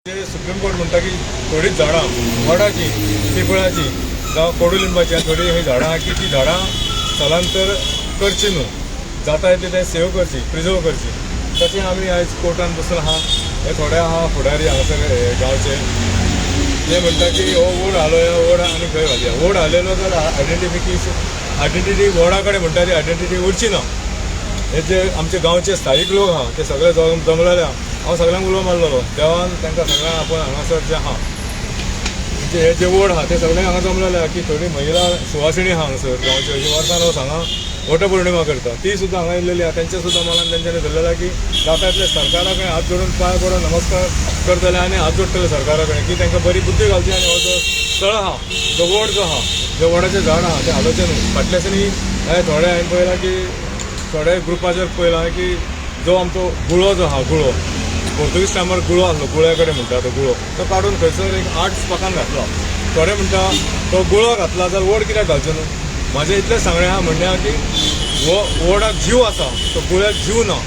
Supreme court म्हणटा की थोडीच झाडां वडाची, पिपळाची जावं कोडुलिंबाची आनी थोडी ही झाडां आहा की ती झाडां स्थलांतर करची न्हू, जाता तितलें तें सेव करची, प्रिजर्व करची. तशें आमी आयज कोर्टान बसून आहा. हे थोडे आहा फुडारी हांगासर गांवचे, ते म्हणटा की हो वड हालोया, वड आनी खंय घालया. वड हालयलो जाल्यार आयडेंटिफिकेशन, आयडेंटिटी वडा कडेन म्हणटा ती आयडेंटिटी उरची ना. हे जे आमचे गांवचे स्थायीक लोक आहा ते सगळे जमलेले आहा. हांव सगळ्यांक उलो मारलेलो, देवान तांकां सगळ्यांक आपोवन हांगासर जे आहा म्हणजे हे जे वड आहा ते सगळे हांगा जमलेले आहा की थोडी महिला सुवासिणी आहा हांगासर गांवच्यो, जी वर्सान वर्स हांगा वटपौर्णिमा करता, ती सुद्दां हांगा येयलेली आहा. तेंचे सुद्दां मनान तेंच्यांनी धरलेलें आहा की जाता तितलें सरकारा कडेन हात जोडून पांय पडून नमस्कार करतले आनी हात जोडटले सरकारा कडेन की तांकां बरी बुद्धी घालची आनी हो जो स्थळ आहा, जो वड जो आहा, जे वडाचें झाड आहा तें हालोवचें न्हू. फाटल्या दिसांनी हांवें थोडे हांवें पळयलां की थोडे ग्रुपाचेर पळयलां की जो आमचो गुळो जो आहा, गुळो पोर्तुगीज टायमार गुळो आसलो, गुळ्या कडेन म्हणटा तो गुळो, तो काडून खंयसर एक 8 पाकान घातलो. थोडे म्हणटा तो गुळो घातला जाल्यार वड कित्याक घालचो न्हू. म्हाजें इतलें सांगणें आहा, म्हणणें आहा की हो वडाक जीव आसा, तो गुळ्याक जीव ना.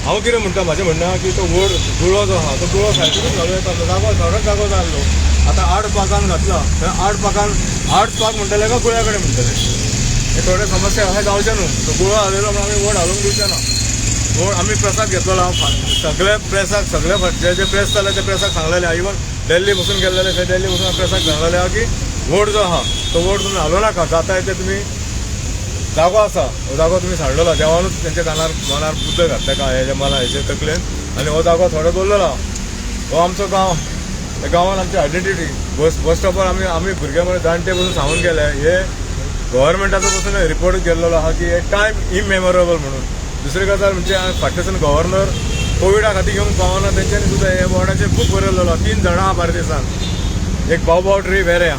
हांव कितें म्हणटा, म्हाजें म्हणणें आहा की तो वड गुळो जो आहा तो गुळो सायडीकूच घालूं येता, जागो थोडोच जागो जाय आसलो. आतां 8 पाकान घातला थंय 8 पाकान 8 पाक म्हणटले काय गुळ्या कडेन म्हणटले. हे थोडे समस्या अशें जावचें न्हू. तो गुळो हालयलो म्हणून आमी वड हालोवंक दिवचे ना. वड आमी प्रसाद घेतलेलो हांव सगळे प्रेसाक, सगळे जे जे प्रेस जाले ते प्रेसाक सांगलेले आहा. इवन दिल्ली बसून गेल्लेले थंय दिल्ली बसून प्रेसाक सांगलेले आहा की वड जो आहा तो वड तुमी हालोवं नाका, जाता ते तुमी जागो आसा हो जागो तुमी सांडलेलो. देवानूच तेंच्या कानार मनार बुद्द घातल्या काय हेच्या मना हेच्या तकलेन आनी हो जागो थोडो दवरलेलो आहा. हो आमचो गांव, ह्या गांवान आमची आयडेंटिटी. बस बस स्टॉपार आमी आमी भुरग्यां मरे जाणटे बसून सांगून गेले, हे गव्हर्मेंटाचो पसून रिपोर्ट गेल्लो आहा की हे टायम इमेमोरेबल म्हणून. दुसरी गजाल म्हणजे फाटल्यासान गव्हर्नर कोविडा खातीर घेवंक पावना, तेंच्यांनी सुद्दां हे वडाचेर खूब बरयलेलो आहा. 3 झाडां आहा बार्देसान, एक बावबाव ट्री वेऱ्या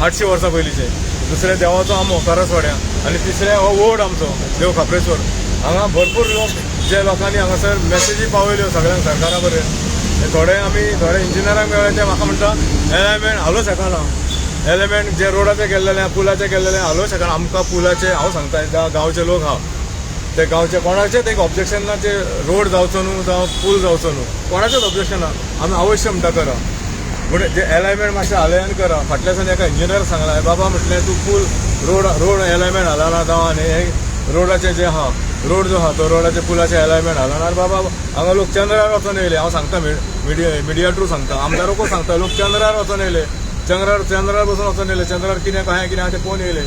800 वर्सां पयलींचे, दुसरें देवाचो आंबो करसवाड्या आनी तिसरें हो वड आमचो देव खाप्रेश्वर. हांगा भरपूर लोक जे लोकांनी हांगासर मॅसेजी पावयल्यो सगळ्यांक सरकारा बरें. थोडे आमी थोडे इंजिनियरांक मेळ्ळे, ते म्हाका म्हणटा एलायमेंट हालोवंक शकना, एलिमेंट जे रोडाचे केल्लेले, पुलाचे केल्लेले हालोवंक शकना. आमकां पुलाचे हांव सांगता, गांवचे लोक आहा ते गांवचे कोणाचेच एक ऑब्जेक्शन ना, जे रोड जावचो न्हू जावं पूल जावचो न्हू, कोणाचेच ऑब्जेक्शन ना. आमी अवश्य म्हणटा करा, पूण जे एलायमेंट मातशें हालयान करा. फाटल्या दिसांनी एका इंजिनियर सांगला, बाबा म्हटलें तूं पूल रोड रोड एलायमेंट हालना जावं आनी हे रोडाचें जें आहा, रोड जो आहा तो रोडाचे पुलाचें एलायमेंट हालना. बाबा हांगा लोक चंद्रार वचोन येयले. हांव सांगता मिडिया मिडिया ट्रू सांगता, आमदारकूय सांगता, लोक चंद्रार वचोन येयले, चंद्रार चंद्रार बसून वचोन येयले, चंद्रार कितें कशें कितें आहा तें पळोवन येयले.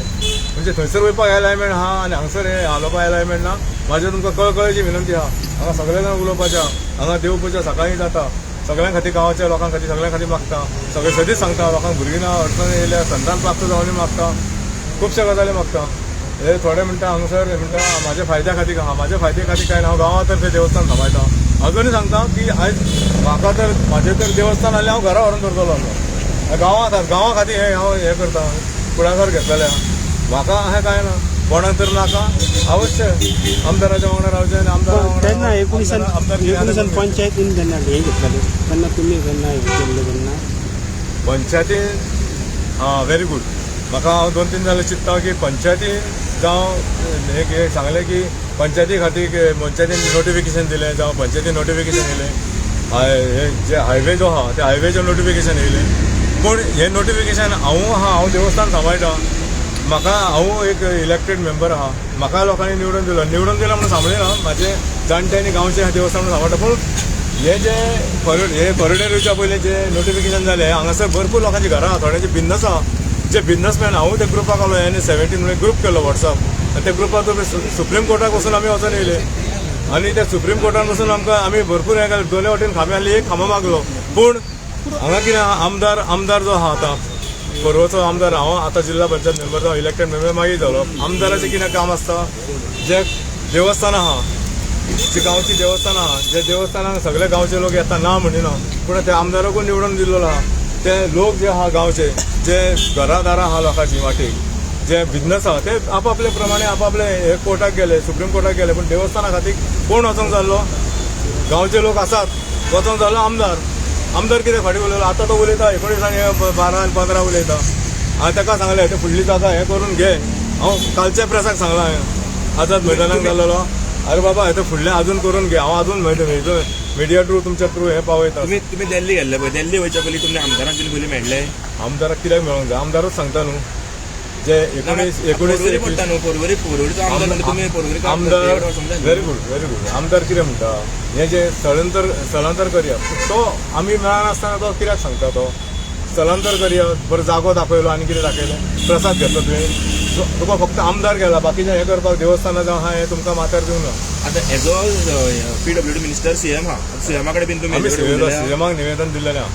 म्हणजे थंयसर वयपाक एलायमेंट आहा आनी हांगसर हें हालोवपाक एलायमेंट ना. म्हाजें तुमकां कळकळेची विनंती आहा, हांगा सगळे जाण उलोवपाचें आहा. हांगा देवपुजा सकाळीं जाता, सगळ्यां खातीर, गांवाच्या लोकां खातीर, सगळ्यां खातीर मागता, सगळे सदींच सांगता लोकांक, भुरगीं ना अडचण येयल्या संतान प्राप्त जावनी मागता, खुबश्या गजाली मागता. हे थोडे म्हणटा हांगासर म्हणटा म्हाज्या फायद्या खातीर आहा, म्हाज्या फायद्या खातीर कांय ना. हांव गांवा तर्फे देवस्थान सांबाळटा. अजुनूय सांगता की आयज म्हाका तर म्हाजें तर देवस्थान आसलें हांव घरा व्हरून दवरतलो आसलो. गांवांत गांवा खातीर हें हांव हें करता, फुडाकार घेतलेलें आहा. म्हाका अशें कांय ना, कोणाक तर नाका अवश्य आमदाराच्या वांगडा रावचें आनी आमदारा तेन्ना एकुणिसान आमदार एकुणिसान पंचायतीन जेन्ना हें घेतलेलें तेन्ना तुमी जेन्ना हें केल्लें तेन्ना पंचायतीन आं व्हेरी गूड. म्हाका हांव 2-3 जाल्यार चिंत्ता की पंचायतीन जावं एक सांगलें की पंचायती खातीर पंचायतीन नोटिफिकेशन दिलें, जावं पंचायतीन नोटिफिकेशन येयलें, हे जे हायवे जो आहा ते हायवेचें नोटिफिकेशन येयलें. पूण हें नोटिफिकेशन हांव आहा, हांव देवस्थान सांबाळटा, म्हाका हांव एक इलेक्टेड मेंबर आहा, म्हाका लोकांनी निवडून दिलो, निवडून दिलो म्हणून सांगलें ना, म्हाजे जाणट्यांनी गांवचे देवस्थान म्हणून सांबाळटा. पूण हे जे हे कॉरिडोर येवच्या पयलीं जे नोटिफिकेशन जालें, हांगासर भरपूर लोकांची घरां आहा, थोड्यांची बिजनस आहा, जे बिजनसमॅन. हांवूय त्या ग्रुपाक आलो, एन 17 म्हणून ग्रूप केलो वॉट्सअप, आनी त्या ग्रुपार तुमी सुप्रीम कोर्टाक वचून आमी वचोन येयले आनी त्या सुप्रीम कोर्टान वचून आमकां आमी भरपूर हें केलें. दोनूय वटेन खांबे आहली, एक खांबो मागलो. पूण हांगा कितें आहा, आमदार आमदार जो आहा आतां पर्वचो आमदार, हांव आतां जिल्हा पंचायत मेंबर जावं इलेक्टेड मेंबर मागीर जालो. आमदाराचें कितें काम आसता, जे देवस्थानां आहा, जी गांवची देवस्थानां आहा, जे देवस्थानांक सगळे गांवचे लोक येता ना म्हणिना, पूण त्या आमदाराकूय निवडून दिल्लो आहा. ते लोक जे आहा गांवचे, जे घरां दारां आहा लोकांची वाटेक, जे बिजनस आहा ते आपापले प्रमाणे आपापले हे कोर्टाक गेले, सुप्रीम कोर्टाक गेले. पूण देवस्थाना खातीर कोण वचोंक जाल्लो? गांवचे लोक आसात, वचोंक जाल्लो आमदार. आमदार कितें फाटीं उलयलो, आतां तो उलयता 19 आनी 12 आनी 15 उलयता. हांवें ताका सांगलें ते फुडली जागा हें करून घे. हांव कालच्या प्रेसाक सांगलां हांवें, आझाद मैदानाक जाल्लो, अरे बाबा हें फुडलें अजून करून घे. हांव अजून मिडिया थ्रू तुमच्या थ्रू हें पावयता. तुम्ही तुम्ही दिल्ली गेल्ले पळय, दिल्ली वयच्या पयलीं तुमच्या आमदारान तुमी पयलीं मेळ्ळे? आमदाराक कित्याक मेळोंक जाय? आमदारूच सांगता न्हू जे 19 19 पर्वरी पडटा न्हू, पर्वरी, पर्वरीचो आमदार म्हणजे तुमी पर्वरी आमदार. Very good, very good. आमदार कितें म्हणटा, हें जें स्थलांतर स्थलांतर करया, तो आमी मेळनासतना तो कित्याक सांगता? तो स्थलांतर करया, बरो जागो दाखयलो आनी कितें दाखयलें, प्रसाद घेतलो तुवें, तुका फक्त आमदार गेला, बाकीचें हें करपाक देवस्थानां जावं आहा हें तुमकां माथ्यार दिवंक ना. आतां as a PWD minister CM हा, सीएमा कडेन बीन तुमी आमी हेजे कडेन उलयल्या? सीएमाक निवेदन दिल्लेलें आहा.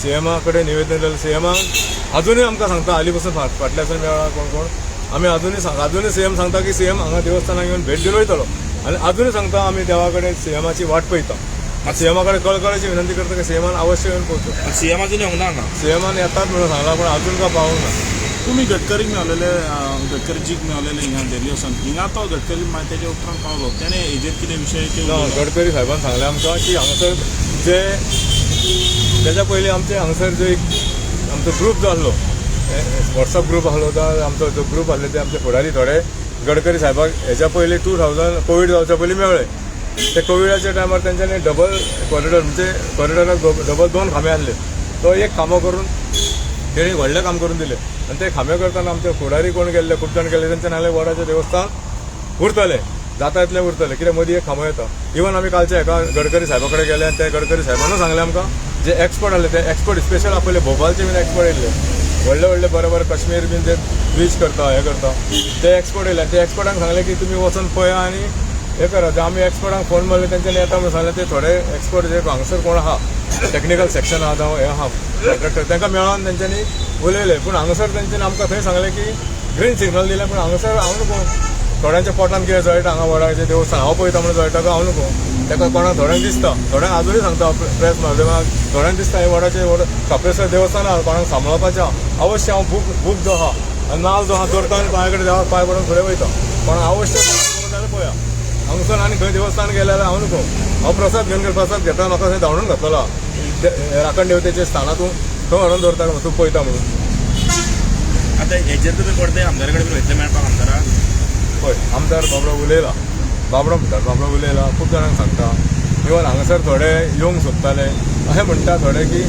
सीएमा कडेन निवेदन दिलें. सीएमाक अजुनूय आमकां सांगता, हालीं पसून फाटल्यासून मेळ्ळा कोण कोण, आमी अजुनूय सांग, अजुनूय सीएम सांगता की सीएम हांगा देवस्थानाक येवन भेट दिवन वयतलो आनी अजुनूय सांगता आमी देवा कडेन सीएमाची वाट पळयता. सीएमा कडेन कळकळेची विनंती करता की सीएमान अवश्य येवन पळोवचो. सीएम अजून येवंक ना हांगा? सीएमान येतात म्हणून सांगला, पूण अजून काय पावूंक ना. तुमी गडकरीक मेवलेले, गडकरीजीक मेवलेले हिंगा दिल्ली वचून, हिंगा तो गडकरी मागीर तेजे उपरांत पावलो, तेणें हेजेर कितें विशय ते ना. उलयलो? गडकरी साहेबान सांगलें आमकां की हांगासर जे तेज्या पयलीं आमचे हांगासर जे एक आमचो ग्रूप जो आसलो, वॉट्सअप ग्रूप आसलो, तो आमचो जो ग्रूप आसले ते आमचे फुडारी थोडे गडकरी साहेबाक हेज्या पयलीं 2000 कोवीड जावच्या पयलीं मेळ्ळे. ते कोविडाच्या टायमार तेंच्यांनी डबल कॉरिडॉर, म्हणजे कॉरिडॉराक डबल दोन खांबे आसले, तो एक खांबो करून तेणी व्हडलें काम करून दिलें. आनी ते खांबे करतना आमचे फुडारी कोण गेल्ले, खूब जाण गेल्ले, तेंच्या नाल्यार वडाचें देवस्थान उरतलें, जाता इतलें उरतलें, कित्याक मदीं एक खांबो येता. इवन आमी कालच्या एका गडकरी साहेबा कडेन गेले आनी त्या गडकरी साहेबानूय सांगलें आमकां, जे एक्सपर्ट आसले ते एक्सपर्ट स्पेशल आपयले, भोपालचे बीन एक्सपर्ट येयल्ले, व्हडले व्हडले बरे बरे कश्मीर बीन जे ब्लीच करता हें करता ते एक्सपर्ट येयले. आनी ते एक्सपर्टांक सांगलें की तुमी वचोन पळया आनी हें करा. जे आमी एक्सपर्टांक फोन मारले, तेंच्यांनी येता म्हणून सांगलें. ते थोडे एक्सपर्ट जे हांगासर कोण आहा, टॅक्निकल सेक्शन आहा जावं हें आहा कॉन्ट्रॅक्टर, तांकां मेळोन तेंच्यांनी उलयले. पूण हांगासर तेंच्यांनी आमकां थंय सांगलें की ग्रीन सिग्नल दिलें, पूण हांगासर हांव नको थोड्यांच्या पोटान कितें जळटा हांगा वडाचें देवस्थान हांव पळयता म्हणून जळटा काय हांव नको. ताका कोणाक थोड्यांक दिसता, थोड्यांक आजुनूय सांगता प्रेस माध्यमाक, थोड्यांक दिसता हें वडाचें वड खाप्रेश्वर देवस्थान आहा, कोणाक सांबाळपाचें आहा अवश्य. हांव बूक बूक जो आहा आनी नाल जो आहा दवरता आनी पांय कडेन देवाक पांय पडून फुडें वयता. कोणाक अवश्य जाल्यार पळया हांगासर आनी खंय देवस्थान गेले जाल्यार हांव नको. हांव प्रसाद घेवन गेलो, प्रसाद घेता म्हाका थंय धांवडून घातलेलो राखण देवतेच्या स्थानां तूं खंय व्हरोन दवरता तूं पळयता म्हणून. आतां हेजेर तुमी परते आमदारा कडेन बीन वयतले मेळपाक आमदाराक? पळय, आमदार बाबडो उलयला, बाबडो म्हणटात बाबडो उलयला, खूब जाणांक सांगता. इवन हांगासर थोडे येवंक सोदताले, अशें म्हणटा थोडे की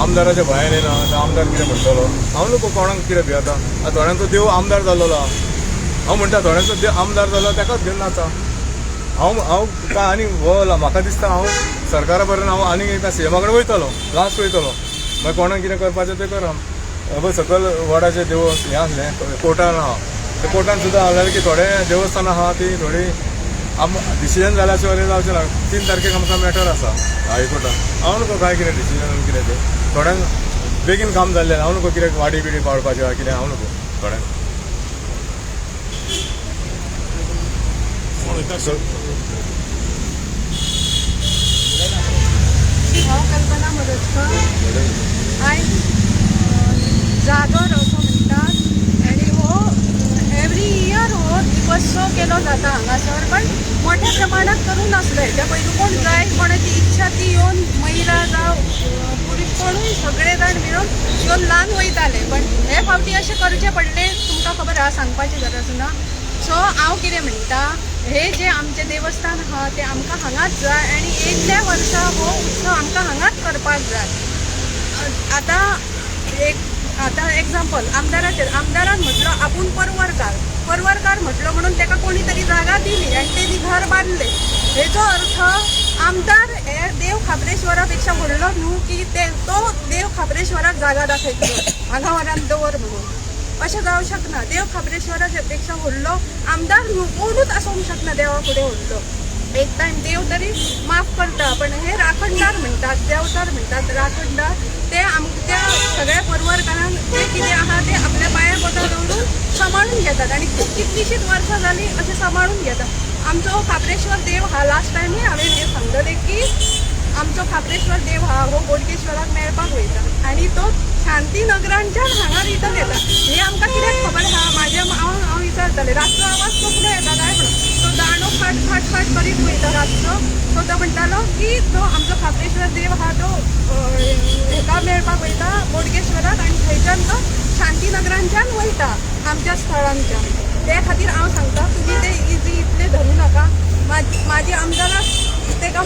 आमदाराच्या भंयान येना, आतां आमदार कितें म्हणटलो. हांव नको कोणाक कितें भियेता. आतां थोड्यांचो देव आमदार जाल्लो आहा. हांव म्हणटा थोड्यांचो देव आमदार जालो ताकाच घेवन नाचा. हांव हांव काय आनी हो म्हाका दिसता हांव सरकारा पर्यंत हांव आनीक एकदां सीएमा कडेन वयतलो, लास्ट वयतलो. मागीर कोणाक कितें करपाचें तें करा. पळय सकयल वडाचें देव हें आसलें कोर्टान आहा, ते कोर्टान सुद्दां हाडलें की थोडे देवस्थानां आहा ती थोडी आम डिसिजन जाल्या शिवाय जावचें ना. 3 तारखेक आमकां मॅटर आसा हायकोर्टान. हांव नको काय कितें डिसिजन कितें तें थोड्यांक बेगीन काम जाल्लें, हांव नको कितें वाडी बिडी पाडपाचें कितें, हांव नको थोड्यांक. कोण वयता? हांव कल्पना मदतकर. आयज जागर असो म्हणटात आनी हो एवरी इयर हो उत्सव केलो जाता हांगासर, पण मोठ्या प्रमाणात करूं नासलो. हेच्या पयलू कोण जाय कोणाची इच्छा ती येवन महिला जावं पुरुष कोणूय सगळे जाण मेळून येवन ल्हान वयताले, पण हे फावटी अशें करचें पडलें. तुमकां खबर आहा, सांगपाची गरज ना. सो हांव कितें म्हणटा, हे जे आमचें देवस्थान आहा तें आमकां हांगाच जाय आनी येयल्ल्या वर्सा हो उत्सव आमकां हांगाच करपाक जाय. आतां एक आतां एग्जाम्पल आमदाराचेर, आमदारान म्हटलो आपूण परवरकार, परवरकार म्हटलो म्हणून ताका कोणी तरी जागा दिली आनी तेणी घर बांदलें. हेचो अर्थ आमदार हे देव खाप्रेश्वरा पेक्षा व्हडलो न्हू की ते तो देव खाप्रेश्वराक जागा दाखयतलो हांगा व्हरान दवर म्हणून, अशें जावं शकना. देव खाप्रेश्वरा पेक्षा व्हडलो आमदार न्हू, कोणूच आसूंक शकना देवा फुडें व्हडलो. एक टायम देव तरी माफ करता, पण हे राखणदार म्हणटात, देवचार म्हणटात राखणदार, ते त्या सगळ्या परवरकारांक ते कितें आहा ते आपल्या पांया बोटां दवरून सांबाळून घेतात आनी खूब कितलींशींच वर्सां जालीं अशें सांबाळून घेतात. आमचो खाप्रेश्वर देव हा, लास्ट टायमूय हांवें हें सांगलें की आमचो खाप्रेश्वर देव हा हो बोडगेश्वराक मेळपाक वयता आनी तो शांतीनगरांच्यान हांगा रिटर्न येता. हें आमकां कित्याक खबर आहा? म्हाजे हांव हांव विचारतालें रातचो आवाज कसलो येता काय म्हणून, तो दांडो फाट फाट फाट करीत वयता रातचो. सो तो म्हणटालो की तो आमचो खाप्रेश्वर देव आहा तो हेका मेळपाक वयता बोडगेश्वराक आनी थंयच्यान तो शांतीनगरांच्यान वयता आमच्या स्थळांच्यान. ते खातीर हांव सांगता तुमी ते इजी इतले धरूं नाका. म्हाजी आमदाराक ताका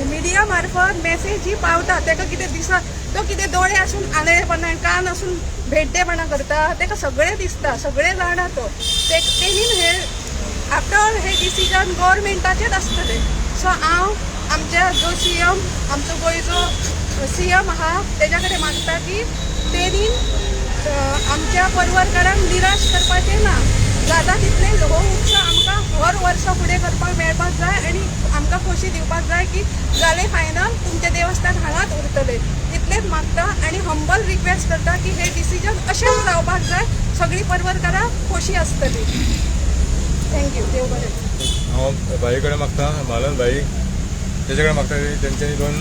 मिडिया मार्फत मेसेज ही पावता. ताका कितें दिसता, तो कितें दोळे आसून आंधळेपणा, कान आसून भेड्डेपणा करता, ताका सगळें दिसता, सगळें जाणा तो. तेणीन हे आफ्टर ऑल हे डिसिजन गव्हर्मेंटाचेच आसतलें. सो हांव आमच्या जो सीएम, आमचो गोंयचो सीएम आहा तेज्या कडेन मागता की तेणीन आमच्या पर्वरकारांक निराश करपाचें ना. जाता तितलें हो उत्सव आमकां हर वर्सा फुडें करपाक मेळपाक जाय आनी आमकां खोशी दिवपाक जाय की जालें फायनल, तुमचें देवस्थान हांगाच उरतलें, इतलेंच मागता आनी हंबल रिक्वेस्ट करता की हे डिसिजन अशेंच जावपाक जाय, सगळीं पर्वरकारां खोशी आसतली. Thank you, देव बरें. हांव भाई कडेन मागता, मालन भाई तेजे कडेन मागता की तेंच्यांनी दोन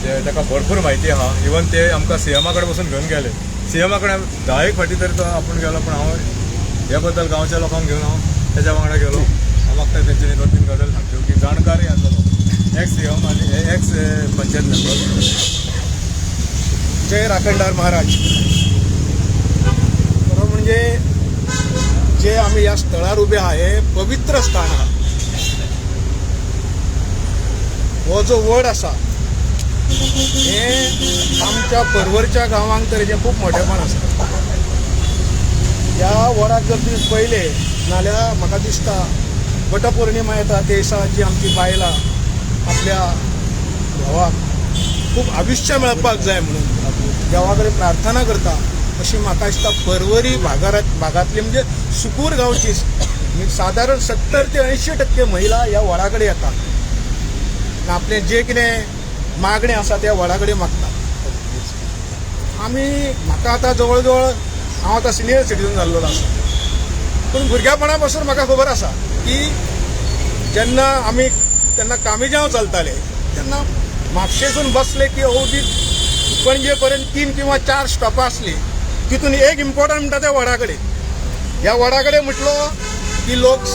जे ताका भरपूर म्हायती आहा. इवन ते आमकां सीएमा कडेन पसून घेवन गेले. सीएमा कडेन 10 फावटी तरी तो आपूण गेलो, पूण हांव ह्या बद्दल गांवच्या लोकांक घेवन हांव तेज्या वांगडा गेलो. हांव मागता तेंच्यांनी 2-3 गजाली सांगच्यो की जाणकारय आसलो, एक्स सीएम आनी एक्स पंचायत मेंबर. जय राखणदार महाराज. खरो म्हणजे जे आमी ह्या स्थळार उबे आहा हे पवित्र स्थान आहा. हो जो वड आसा हे आमच्या पर्वरच्या गांवांक तर हेजें खूब मोठेपण आसा. ह्या वडाक जर तुमी पळयले नाल्यार म्हाका दिसता वटपौर्णिमा येता ते दिसा जी आमची बायलां आपल्या घोवाक खूब आयुश्य मेळपाक जाय म्हणून देवा कडेन प्रार्थना करता, अशी म्हाका दिसता पर्वरी भागांतली म्हणजे सुकूर गांवची सादारण 70 ते 80% महिला ह्या वडा कडेन येतात, आपलें जें कितें मागणें आसा त्या वडा कडेन मागतात. आमी म्हाका आतां जवळ जवळ हांव आतां सिनियर सिटीजन जाल्लो आसा, पूण भुरग्यापणा पासून म्हाका खबर आसा की जेन्ना आमी तेन्ना कामिजांव चलताले तेन्ना म्हापशेसून बसले की अवधी पणजे पर्यंत 3 किंवा 4 स्टॉपां आसली. तितून एक इम्पॉर्टंट म्हणटा त्या वडा कडेन. ह्या वडा कडेन म्हटलो की लोक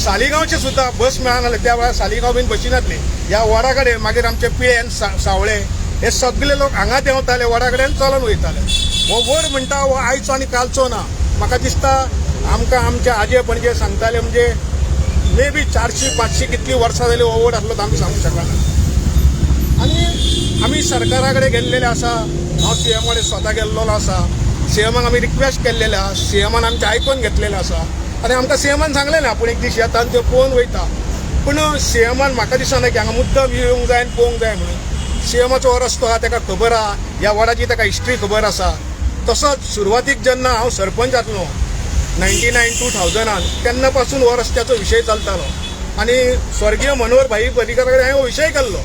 सालिगांवचे सुद्दां बस मेळनासले, त्या वेळार सालिगांव बीन बशी नासली. ह्या वडा कडेन मागीर आमचे पिळेन सावळे हे सगळे लोक हांगा देंवताले, वडा कडेन चलोन वयताले. हो वड म्हणटा हो आयचो आनी कालचो ना. म्हाका दिसता आमकां आमचे आजे पणजे सांगताले म्हणजे मे बी 400-500 कितलीं वर्सां जाली हो वड आसलो तो आमी सांगूंक शकना. आनी आमी सरकारा कडेन गेल्लेले आसा, हांव सीएम कडेन स्वता गेल्लो आसा. सीएमाक आमी रिक्वेस्ट केल्लेले आसा, सीएमान आमचें आयकून घेतलेलें आसा आनी आमकां सीएमान सांगलेलें आपूण एक दीस येता आनी त्यो पळोवन वयता. पूण सीएमान म्हाका दिसना की हांगा मुद्दम येवंक जाय आनी पळोवंक जाय म्हणून. सीएमाचो हो रस्तो आहा, ताका खबर आहा, ह्या वडाची ताका हिस्ट्री खबर आसा. तसोच सुरवातीक जेन्ना हांव सरपंच आसलो 99-2000 तेन्ना पासून हो रस्त्याचो विशय चलतालो आनी स्वर्गीय मनोहर भाई पर्रीकरा कडेन हांवें हो विशय केल्लो,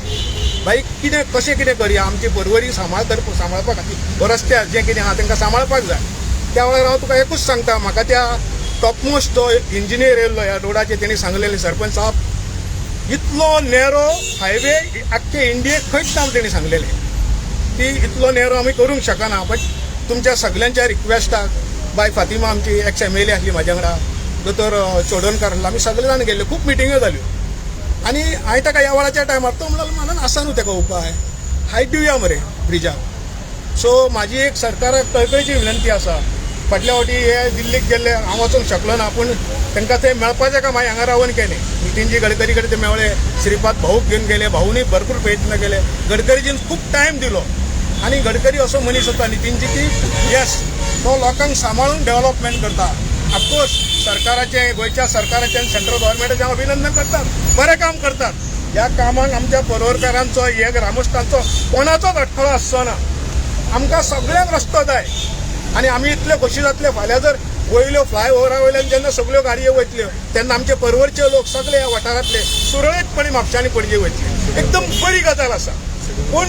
भाई कितें कशें कितें करया आमची पर्वरी सांबाळपा खातीर हो रस्त्यार जें कितें आहा तांकां सांबाळपाक जाय. त्या वेळार हांव तुका एकूच सांगता, म्हाका त्या टॉपमोस्ट जो इंजिनियर येयल्लो ह्या रोडाचेर तेणी सांगलेलें, सरपंच साहब इतलो नॅरो हायवे आख्खे इंडियेक खंयच ना तेणी सांगलेलें की इतलो नॅरो आमी करूंक शकना. बट तुमच्या सगल्यांच्या रिक्वेस्टाक बाय फातिमा आमची एक्स एम एल ए आसली म्हाज्या वांगडा, दोतोर चोडणकार आसलो, आमी सगळे जाण गेल्ले, खूब मिटिंग्यो जाल्यो. आनी हांवें ताका ह्या वेळाच्या टायमार तो म्हणलो मनान आसा न्हू ताका उपाय, हायट दिवया मरे ब्रिजाक. सो म्हाजी एक सरकाराक कळकळीची विनंती आसा, फाटल्या फावटी हे दिल्लीक गेल्ले हांव वचूंक शकलो ना, पूण तांकां ते मेळपाचें काम हांवें हांगा रावन केलें. नितीनजी गडकरी कडेन ते मेळ्ळे, श्रीपाद भाऊक घेवन गेले, भाऊनी भरपूर प्रयत्न केले, गडकरीजीन खूब टायम दिलो. आनी गडकरी असो मनीस होता नितीनजी की येस तो लोकांक सांबाळून डेव्हलपमेंट करता. ऑफकोर्स सरकाराचें, गोंयच्या सरकाराचें आनी सेंट्रल गव्हर्मेंटाचें हांव अभिनंदन करतात, बरें काम करतात. ह्या कामाक आमच्या पर्वरकारांचो, ह्या ग्रामस्थांचो कोणाचोच अडखळो आसचो ना. आमकां सगळ्यांक रस्तो जाय आनी आमी इतले खोशी जातले फाल्यां जर वयल्यो फ्लायओवरा वयल्यान जेन्ना सगळ्यो गाडयो वयतल्यो तेन्ना आमचे पर्वरचे लोक सगळे ह्या वाठारांतले सुरळीतपणे म्हापशा आनी पणजे वयतले. एकदम बरी गजाल आसा. पूण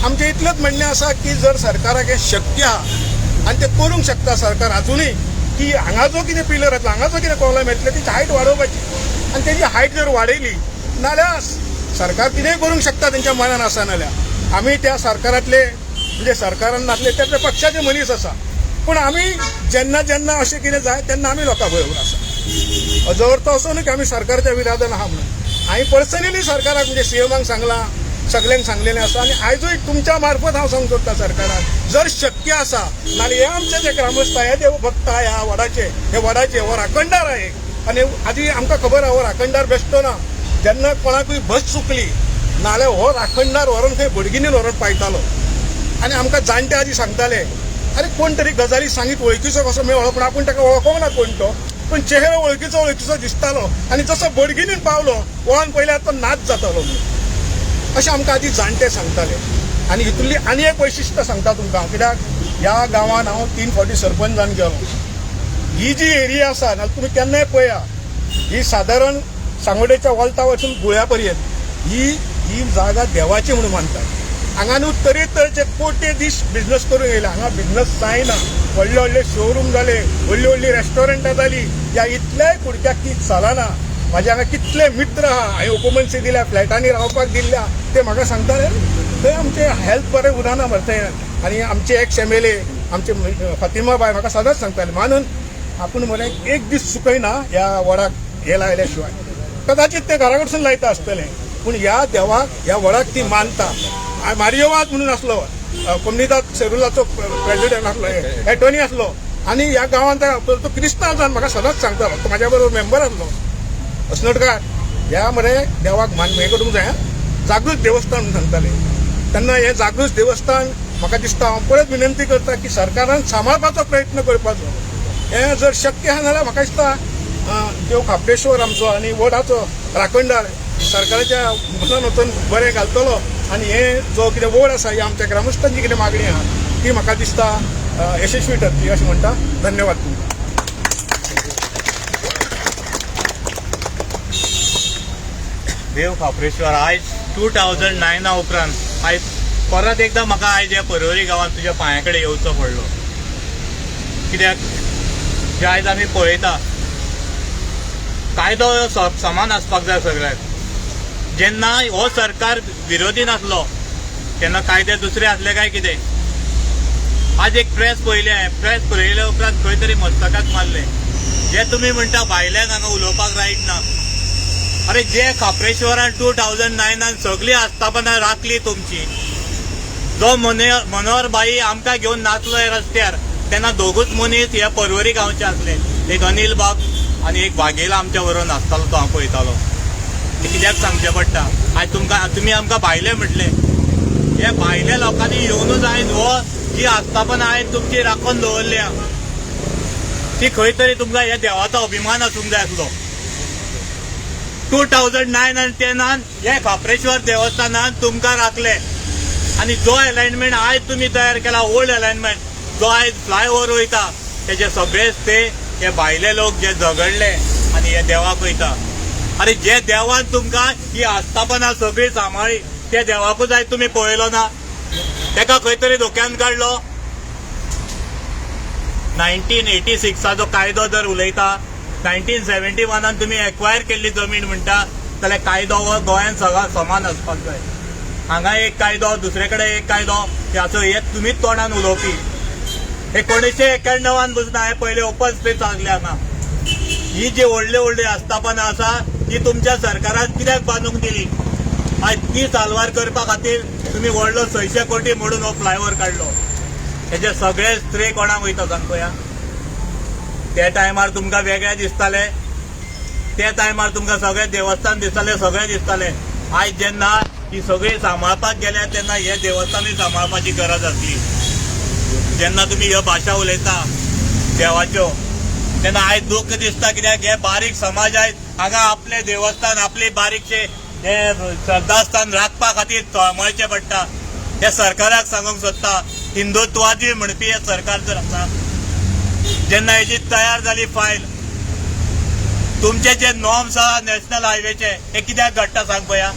आमचें इतलेंच म्हणणें आसा की जर सरकाराक हें शक्य आहा आनी तें करूंक शकता सरकार आजुनूय की हांगा जो कितें पिलर येतलो, हांगा जो कितें कॉलम येतले तेची हायट वाडोवपाची आनी तेजी हायट जर वाडयली नाल्यार सरकार कितेंय करूंक शकता तेंच्या मनान आसा. नाल्यार आमी त्या सरकारांतले म्हणजे सरकारान नासले त्यातले पक्षाचे मनीस आसा, पूण आमी जेन्ना जेन्ना अशें कितें जाय तेन्ना आमी लोकां बरोबर आसा. हाजो अर्थ असो न्हू की आमी सरकारच्या विरोधान आहा म्हणून. हांवें पर्सनली सरकाराक म्हणजे सीएमाक सांगलां, सगल्यांक सांगलेलें आसा आनी आयजूय तुमच्या मार्फत हांव सांगूंक सोदता सरकाराक जर शक्य आसा नाल्यार हे आमचे जे ग्रामस्थ हे देव भक्त ह्या वडाचे, हे वडाचे हो राखणदार आहे आनी आदी आमकां खबर आहा हो राखणदार बेश्टो ना. जेन्ना कोणाकूय बस चुकली नाल्यार हो राखणदार व्हरोन खंय बडगिनीन व्हरोन पायतालो. आनी आमकां जाणटे आजी सांगताले, आरे कोण तरी गजाली सांगीत वळखीचो कसो मेळ्ळो, पूण आपूण ताका वळखोंक ना कोण तो, पूण चेहरो वळखीचो वळखीचो दिसतालो आनी जसो बडगिनीन पावलो वळोन पळयल्यार तो नाच जातालो म्हणून अशें आमकां आदी जाणटे सांगताले. आनी हितूंतली आनी एक वैशिश्ट सांगता तुमकां, कित्याक ह्या गांवान हांव 3 फावटी सरपंच जावन गेलो. ही जी एरिया आसा नाल्यार तुमी केन्नाय पळया, ही सादारण सांगोडेच्या वोल्ता वचून गुळ्या पर्यंत ही ही जागा देवाची म्हणून मानतात. हांगा न्हू तरेतरेचे कोटे दीस बिजनस करून येयले, हांगा बिजनस जायना. व्हडले व्हडले शोरूम जाले, व्हडली व्हडली रेस्टॉरंटां जाली, ह्या इतल्याय कुडक्याक ती चलना. म्हाजे हांगा कितले मित्र आहा, हांवें ओकुमन्सी दिल्या, फ्लॅटांनी रावपाक दिल्ल्या, ते म्हाका सांगताले थंय आमचें हेल्थ बरें उरना मरे थंय. आनी आमचे एक्स MLA आमचे फातिमा बाय म्हाका सदांच सांगताले, मानून आपूण मरे एक दीस चुकयना ह्या वडाक हे लायल्या शिवाय. कदाचित ते घरा कडसून लायता आसतले, पूण ह्या देवाक ह्या वडाक ती मानता. मारियोवाद म्हणून आसलो, कोमनिदाद सेरुलाचो प्रेजिडेंट आसलो, एटोनी आसलो, आनी ह्या गांवांत तो क्रिस्तांव जावन म्हाका सदांच सांगतालो, तो म्हाज्या बरोबर मेंबर आसलो असनोटकार, ह्या मरे देवाक मान हें करूंक जाय, जागृत देवस्थान म्हणून सांगताले. तेन्ना हें जागृत देवस्थान म्हाका दिसता हांव परत विनंती करता की सरकारान सांबाळपाचो प्रयत्न करपाचो. हें जर शक्य आहा जाल्यार म्हाका दिसता देव खापरेश्वर आमचो आनी वडाचो राखणदार सरकाराच्या मनान वचून बरें घालतलो आनी हे जो कितें वड आसा ही आमच्या ग्रामस्थांची कितें मागणी आहा ती म्हाका दिसता यशस्वी ठरतली अशें म्हणटा. धन्यवाद तुमकां. देव खापरेश्वर आयज 2009 उपरांत आयज परत एकदां म्हाका आयज ह्या पर्वरी गांवांत तुज्या पांया कडेन येवचो पडलो. कित्याक जे आयज आमी पळयता कायदो समान आसपाक जाय सगळ्याक. जेन्ना हो सरकार विरोधी नासलो तेन्ना कायदे दुसरे आसले काय कितें. आज एक प्रेस पळयली हांवें, प्रेस पळयल्या उपरांत खंय तरी मस्तकाक मारलें. जे तुमी म्हणटा भायल्यांक हांगा उलोवपाक रायट ना, अरे जे खापरेश्वरान 2009 सगळीं आस्थापनां राखली तुमची, जो मनोहर बाई आमकां घेवन नाचलो हे रस्त्यार तेन्ना दोगूच मनीस हे पर्वरी गांवचे आसले, एक अनिल बाब आनी एक वाघेला आमच्या बरोबर नाचतालो तो हांव पळयतालो. ते कित्याक सांगचें पडटा. आयज तुमकां तुमी आमकां भायले म्हटले, हे भायल्या लोकांनी येवनूच आयज हो जी आस्थापनां आयज तुमची राखून दवरल्या ती खंय तरी तुमकां ह्या देवाचो अभिमान आसूंक जाय आसलो. 2009 आनी 10 हे खापरेश्वर देवस्थानान तुमकां राखले आनी जो एलायनमेंट आयज तुमी तयार केला, ओल्ड एलायनमेंट जो आयज फ्लायओवर वयता तेजे सगळेच ते हे भायले लोक जे झगडले आनी हे देवाक वयता. आरे जे देवान तुमकां ही आस्थापनां सगळी सांबाळ्ळी त्या देवाकूच आयज तुमी पळयलो ना, तेका खंय तरी धोक्यान काडलो. 1986 कायदो जर उलयता, 1971 तुमी एक्वायर केल्ली जमीन म्हणटा जाल्यार कायदो हो गोंयांत सगळो समान आसपाक जाय. हांगा एक कायदो, दुसरे कडेन एक कायदो, हाचो हे तुमीच तोंडान उलोवपी. 1991 बसून हांवें पयले ओपन स्पेस आसले हांगा. ही जी व्हडली व्हडली आस्थापनां आसा ती तुमच्या सरकारान कित्याक बांदूंक दिली? आयज ती साल्वार करपा खातीर तुमी व्हडलो 600 कोटी मोडून हो फ्लायओवर काडलो. हेजे सगळे स्त्रे कोणाक वयता सांग पळया. त्या टायमार तुमकां वेगळे दिसताले, त्या टायमार तुमकां सगळे देवस्थान दिसताले, सगळे दिसताले. आयज जेन्ना ही सगळी सांबाळपाक गेल्या तेन्ना हे देवस्थानूय सांबाळपाची गरज आसली. जेन्ना तुमी ह्यो भाशा उलयता देवाच्यो तेन्ना आयज दुख्ख दिसता, कित्याक हे बारीक समाज आयज हांगा आपले देवस्थान, आपले बारीकशे हे श्रद्धास्थान राखपा खातीर तळमळचें पडटा. हे सरकाराक सांगूंक सोदता, हिंदुत्वादी म्हणपी हे सरकार जर आसा, जेन्ना हेजी तयार जाली फायल, तुमचे जे नॉर्म्स आहा नॅशनल हायवेचे हे कित्याक घडटा सांग पळया.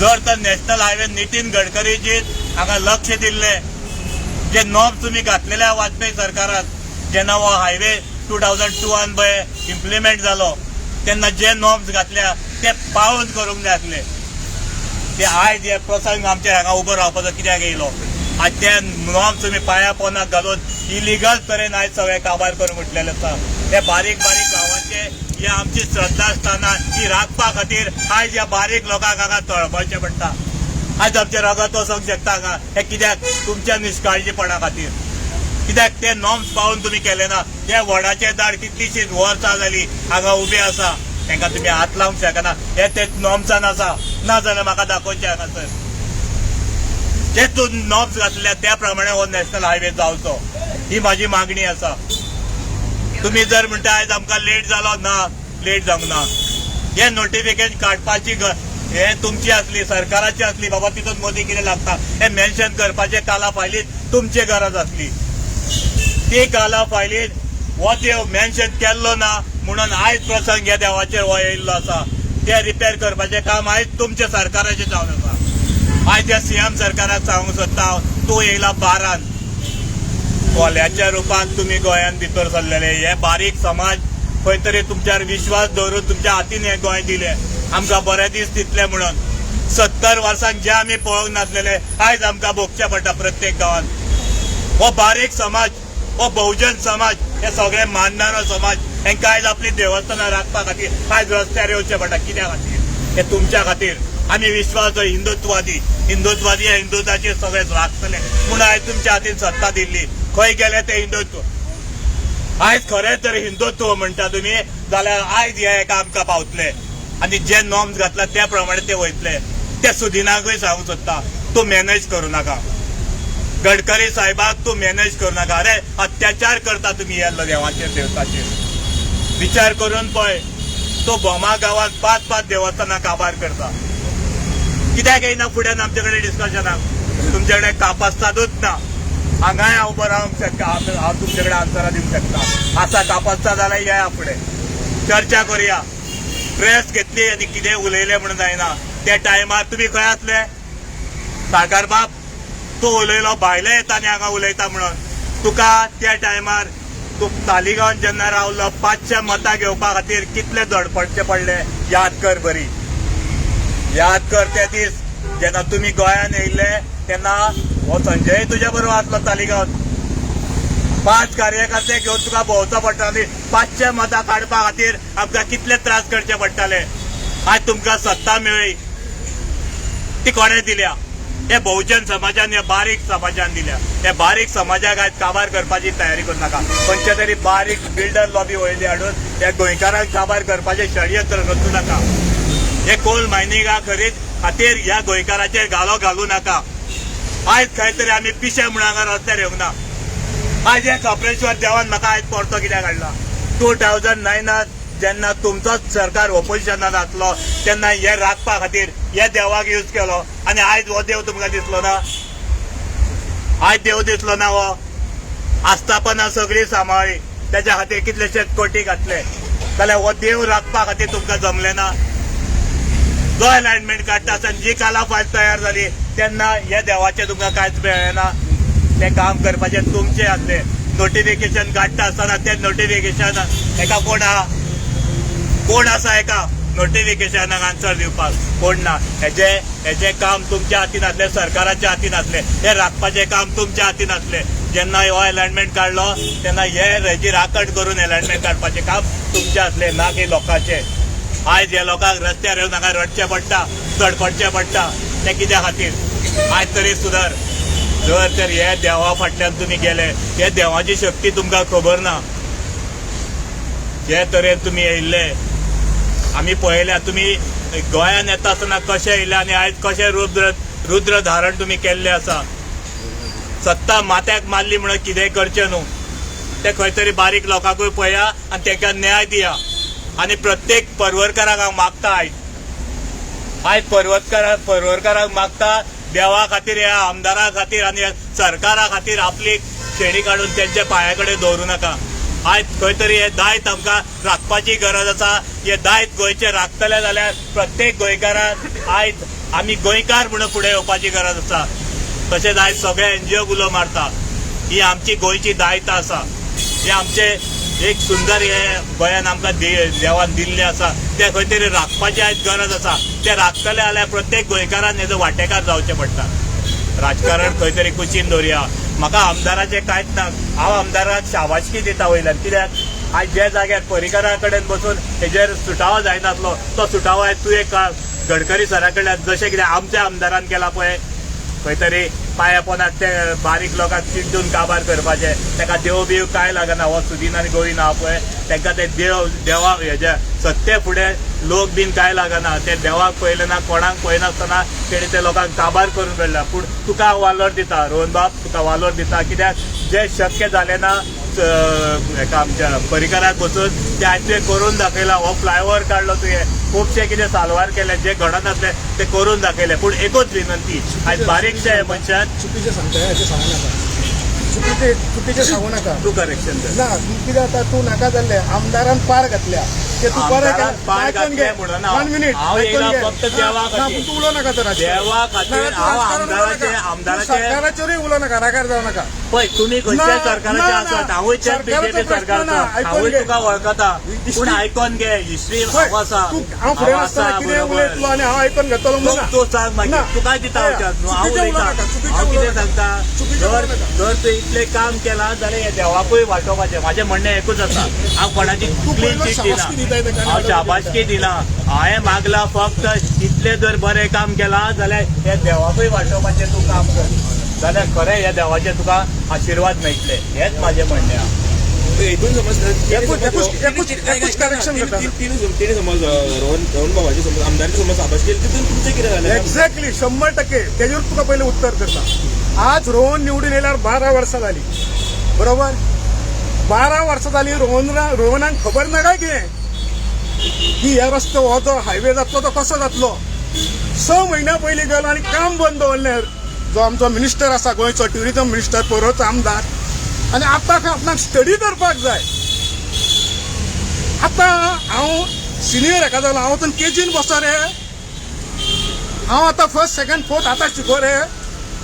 जर तर नॅशनल हायवे नितीन गडकरीजी हांगा लक्ष दिल्लें, जे नॉर्म्स तुमी घातलेले आहा वाजपेयी सरकारान, जेन्ना हो हायवे 2002 पळय इम्प्लिमेंट जालो तेन्ना जे नॉर्म्स घातल्या ते पाळून करूंक जाय आसले. ते आयज हे प्रसंग आमच्या हांगा उबो रावपाचो कित्याक येयलो? आयज ते नॉर्म्स तुमी पांया पोनाक घालून इलिगल तरेन आयज सगळे काबार करून उठलेले आसा. हे बारीक बारीक गांवांचे ही आमची श्रद्धा आसतना ती राखपा खातीर आयज ह्या बारीक लोकांक हांगा तळमळचें पडटा. आयज आमचें रगत वचोंक शकता हांगा, हे कित्याक? तुमच्या निश्काळजीपणा खातीर. कित्याक ते नॉर्म्स पाळून तुमी केले ना. ते वडाचे झाड कितलीशींच वर्सां जाली हांगा उबे आसा. तांकां तुमी हात लावंक शकना. हे ते नॉर्म्सान आसा, ना जाल्यार म्हाका दाखोवचें हांगासर. जे तूं नॉर्म्स घातल्या त्या प्रमाणे हो नॅशनल हायवे जावचो, ही म्हाजी मागणी आसा. तुमी जर म्हणटा आयज आमकां लेट जालो, ना, लेट जावंक ना. हे नोटिफिकेशन काडपाची हे तुमची आसली, सरकाराची आसली, बाबा तितून मदीं कितें लागता हे मेन्शन करपाचें काला फायलीत तुमची गरज आसली. ती काला फायलीत हो ते मेन्शन केल्लो ना म्हणून आयज प्रसंग ह्या देवाचेर हो येयल्लो आसा. ते रिपेर करपाचें काम आयज तुमच्या सरकाराचें जावन आसा. आयज ह्या सीएम सरकाराक सांगूंक सोदता हांव, तूं येयला बारान कोल्याच्या रुपान तुमी गोंयांत भितर सरलेले. हे बारीक समाज खंय तरी तुमच्यार विश्वास दवरून तुमच्या हातीन हें गोंय दिलें, आमकां बरे दीस दितले म्हणून. 70 वर्सांक जे आमी पळोवंक नासलेले आयज आमकां भोगचें पडटा प्रत्येक गांवांत. हो बारीक समाज, हो बहुजन समाज, हे सगळे मानणारो समाज, हेंकां आयज आपली देवस्थानां राखपा खातीर आयज रस्त्यार येवचें पडटा. कित्या खातीर? हे तुमच्या खातीर. आमी विश्वास हिंदुत्वादी, हिंदुत्वादी हे हिंदुत्वाचेर सगळे राखतले म्हूण आयज तुमच्या हातीन सत्ता दिल्ली. खंय गेले ते हिंदुत्व? आयज खरें तर हिंदुत्व म्हणटा तुमी जाल्यार आयज हे एका आमकां पावतले आनी जे नॉर्म्स घातला त्या प्रमाणे ते वयतले. ते सुदिनाकूय सांगूंक सोदता, तूं मॅनेज करूं नाका. गडकरी साहेबाक तूं मॅनेज करूं नाका. अरे अत्याचार करता तुमी ह्या देवाचेर, देवताचेर. विचार करून पळय, तो भोमा गांवांत 5-5 देवस्थानां काबार करता. कित्याक येयना फुड्यान आमचे कडेन डिस्कशनाक? तुमचे कडेन कापास्तादूच ना. हांगाय हांव उबो रावंक शकता, हांव तुमचे कडेन आन्सरां दिवंक शकता. आसा कापास्ताद जाल्यार येया फुडें, चर्चा करुया. प्रेस घेतली आनी कितें उलयलें म्हणून जायना. त्या टायमार तुमी खंय आसले? साळकार बाब, तूं उलयलो भायले येता आनी हांगा उलयता म्हणून. तुका त्या टायमार तूं तालिगांवान जेन्ना रावलो 500 मतां घेवपा खातीर कितले धडपडचे पडले याद कर बरी. याद कर ते दीस जेन्ना तुमी गोंयान येयल्ले तेन्ना हो संजय तुज्या बरोबर आसलो तालिगांवान. 5 कार्यकर्ते घेवन तुका भोंवचो पडटाले. 500 मतां काडपा खातीर आमकां कितले त्रास करचे पडटाले. आयज तुमकां सत्ता मेळ्ळी, ती कोणें दिल्या? हे बहुजन समाजान, हे बारीक समाजान दिल्या. हे बारीक समाजाक आयज काबार करपाची तयारी करूं नाका. खंयच्या तरी बारीक बिल्डर लॉबी वयली हाडून ह्या गोंयकारांक काबार करपाचें षडयंत्र रचूं नाका. हे कोल मायनिंगा खातीर ह्या गोंयकाराचेर घालो घालूं नाका. आयज खंय तरी आमी पिशे म्हूण हांगा रस्त्यार येवंक ना. आयज हे खाप्रेश्वर देवान म्हाका आयज परतो कित्याक हाडला? 2009 जेन्ना तुमचोच सरकार ओपोजिशनान आसलो तेन्ना हे राखपा खातीर हे देवाक यूज केलो आनी आयज हो देव तुमकां दिसलो ना. आयज देव दिसलो ना. हो आस्थापना सगळी सांबाळ्ळी, तेच्या खातीर कितलेशेच कोटी घातले, जाल्यार हो देव राखपा खातीर तुमकां जमलें ना. जो अलायनमेंट काडटा आसतना जी काला फायल तयार जाली तेन्ना हे देवाचें तुमकां कांयच मेळ्ळें ना. तें काम करपाचें तुमचें आसलें. नोटिफिकेशन काडटा आसतना तें नोटिफिकेशन हेका कोण आहा, कोण आसा हेका नोटिफिकेशनाक आन्सर दिवपाक कोण ना. हेजें काम तुमच्या हातीन आसलें, सरकाराच्या हातीन आसलें. हें राखपाचें काम तुमच्या हातीन आसलें. जेन्ना हो अलायनमेंट काडलो तेन्ना हे हेजी राखण करून अलायनमेंट काडपाचें काम तुमचें आसलें, ना की लोकांचें. आयज ह्या लोकांक रस्त्यार येवन हांगा रडचें पडटा, तडपडचें पडटा. तें कित्या खातीर? आयज तरी सुदार. जर तर हे देवा फाटल्यान तुमी गेले, हे देवाची शक्ती तुमकां खबर ना. जे तरेन तुमी येयल्ले आमी पळयल्या, तुमी गोंयान येता आसतना कशें येयले आनी आयज कशें रुद्र धारण तुमी केल्लें आसा. सत्ता माथ्याक मारली म्हणून कितेंय करचें न्हू. तें खंय तरी बारीक लोकांकूय पळया आनी तांकां न्याय दिया. आनी प्रत्येक पर्वरकाराक हांव मागता, आयज आयज पर्वरकाराक मागता, देवा खातीर, ह्या आमदारा खातीर आनी सरकारा खातीर आपली शेणी काडून तेंच्या पांया कडेन दवरूं नाका. आयज खंय तरी हें दायज आमकां राखपाची गरज आसा. हें दायज गोंयचें राखतले जाल्यार प्रत्येक गोंयकारान आयज आमी गोंयकार म्हणून फुडें येवपाची गरज आसा. तशेंच आयज सगळे एनजीओ उलो मारता, ही आमची गोंयची दायता आसा, हे आमचे एक सुंदर हे गोंयान आमकां देवान दिल्लें आसा, तें खंय तरी राखपाची आयज गरज आसा. तें राखतले जाल्यार प्रत्येक गोंयकारान हेजो वांटेकार जावचें पडटा. राजकारण खंय तरी कुशीन दवरुया. म्हाका आमदाराचें कांयच ना, हांव आमदाराक शाबासकी दिता वयल्यान, कित्याक आयज ज्या जाग्यार परिकारा कडेन बसून हेजेर सुटावो जायनासलो तो सुटावो आयज तुवें गडकरी सरा कडल्यान जशें कितें आमच्या आमदारान केला पळय, खंय तरी पांया पोनाक ते बारीक लोकांक चिड्डून काबार करपाचे. ताका देव बीव कांय लागना. हो सुदीन आनी गोविंद आहा पळय तांकां ते देव देवा हेजे सत्ते फुडें लोक बीन कांय लागना. ते देवाक पळयले ना, कोणाक पळयनासतना तेणी ते लोकांक काबार करून काडला. पूण तुका हांव वालोर दिता रोहन बाब, तुका वालोर दिता, कित्याक जे शक्य जालें ना हेका आमच्या परिकाराक बसून ते आयज तुवें करून दाखयला. हो फ्लायओवर काडलो तुवें, खुबशे कितें साल्वार केले, जे घडनासले ते करून दाखयले. पूण एकूच विनंती, आयज बारीकशे मनशान चुकीचें सांगता, अशें सांगू नाका. चुकीचें सांगू नाका. तूं करेक्शन कर. ना, कितें जाता, तूं नाका जाल्लें आमदारान पार घातल्या ते तूं बरें आमदारान पार घातलें म्हणून वन मिनीट हांव येयला फक्त देवा खातीर. तूं उलोवं नाका तर देवा खातीर हांव आमदाराचे सरकाराचेरूय उलोवं नाका, रागार जावं नाका. पळय तुमी खंयच्या सरकाराचे आसात, हांवूय त्या बीजेपी सरकारचो, हांवूय तुका वळखता, पूण आयकोन घे हिस्ट्री हांव आसा. हांव फुडें आसतना कितें उलयतलो आनी हांव आयकोन घेतलो म्हणून तूं सांग मागीर, तुका दिता हांव. हांव उलयता, हांव कितें सांगता, जर तूं इतलें काम केलां जाल्यार हे देवाकूय वाटोवपाचें. म्हाजें म्हणणें एकूच आसा, हांव कोणाची क्लीन चीट दिना, हांव शाबासकी दिना. हांवें मागला फक्त इतलें जर बरें काम केलां जाल्यार हे देवाकूय वाटोवपाचें तूं काम कर, जाल्यार खरें ह्या देवाचे तुका आशिर्वाद मेळटले, हेंच म्हाजें म्हणणें आहा. हितून समज करेक्शन तेणी समज रोहन बाबाची समज आमदारची समज शाबासकी केली, तितून तुमचें कितें जालें? एक्झॅक्टली 100% तेजेर तुका पयलें उत्तर करता. आज रोहन निवडून येयल्यार 12 वर्सां जाली, बरोबर? 12 वर्सां जाली रोहनाक खबर ना काय कितें की हे रस्तो हो जो हायवे जातलो तो कसो जातलो. 6 म्हयन्या पयलीं गेलो आनी काम बंद दवरलें. जो आमचो मिनिस्टर आसा गोंयचो ट्युरिजम मिनिस्टर, पोरोचो आमदार, आनी आतां खंय आपणाक स्टडी करपाक जाय. आतां हांव सिनियर हेका जालो, हांव वचून केजीन बसो रे, हांव आतां फर्स्ट सेकंड फोर्थ आतां शिको रे.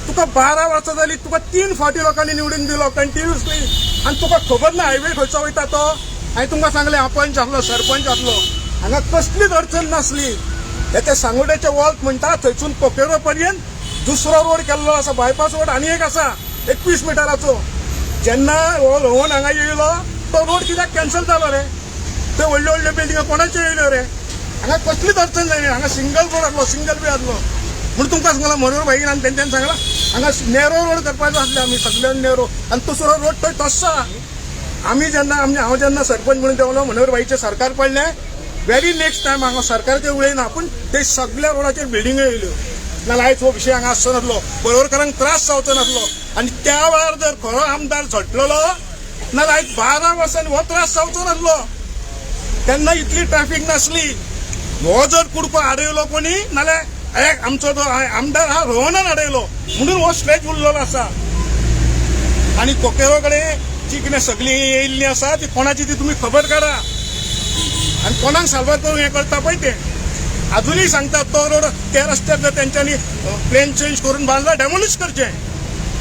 तुका 12 वर्सां जाली, तुका 3 फावटी लोकांनी निवडून दिलो कंटिन्युअसली, आनी तुका खबर ना हायवे खंयचो वयता तो. हांवें तुमकां सांगलें, हांव पंच आसलो, सरपंच आसलो, हांगा कसलीच अडचण नासली. हे ते सांगोड्याचे वॉल्त म्हणटा थंयसून कोकेरो पर्यंत दुसरो रोड केल्लो आसा, बायपास रोड आनी एक आसा 21 मिटराचो. जेन्ना हो रोहन हांगा येयलो तो रोड कित्याक कॅन्सल जालो रे? ते व्हडल्यो व्हडल्यो बिल्डिंगो कोणाच्यो येयल्यो रे? हांगा कसलीच अडचण जायना. हांगा सिंगल रोड आसलो, सिंगल वे आसलो. म्हणून तुमकां सांगलां मनोहर भाईन आनी तेंच्यांनी सांगलां हांगा नेरो रोड करपाचो आसले आमी सगळ्यान नेरो, आनी दुसरो रोड थंय तसो आसा. आमी जेन्ना हांव जेन्ना सरपंच म्हणून देंवलो, मनोहर भाईचें सरकार पडलें, व्हेरी नेक्स्ट टायम हांगा सरकाराचेर उलयना, पूण ते सगळ्या रोडाचेर बिल्डिंगो येयल्यो. नाल्यार आयज हो विशय हांगा आसचो नासलो, बरोबरकारांक त्रास जावचो नासलो. आनी त्या वेळार जर खरो आमदार झटलेलो नाल्यार आयज 12 वर्सांनी हो त्रास जावचो नासलो. तेन्ना इतली ट्रॅफिक नासली. हो जर कुडको आडयलो कोणी नाल्यार एक आमचो जो आमदार हा रोहनान आडयलो म्हणून हो स्ट्रेच उरलेलो आसा. आनी कोकेरो कडेन जी कितें सगळीं येयल्ली आसा ती कोणाची ती तुमी खबर काडा, आनी कोणाक साल्वार करूंक हें करता पळय तें. अजूनय सांगता तो रोड त्या रस्त्यार जर तेंच्यांनी प्लेन चेंज करून बांदला डेमोलिश करचें,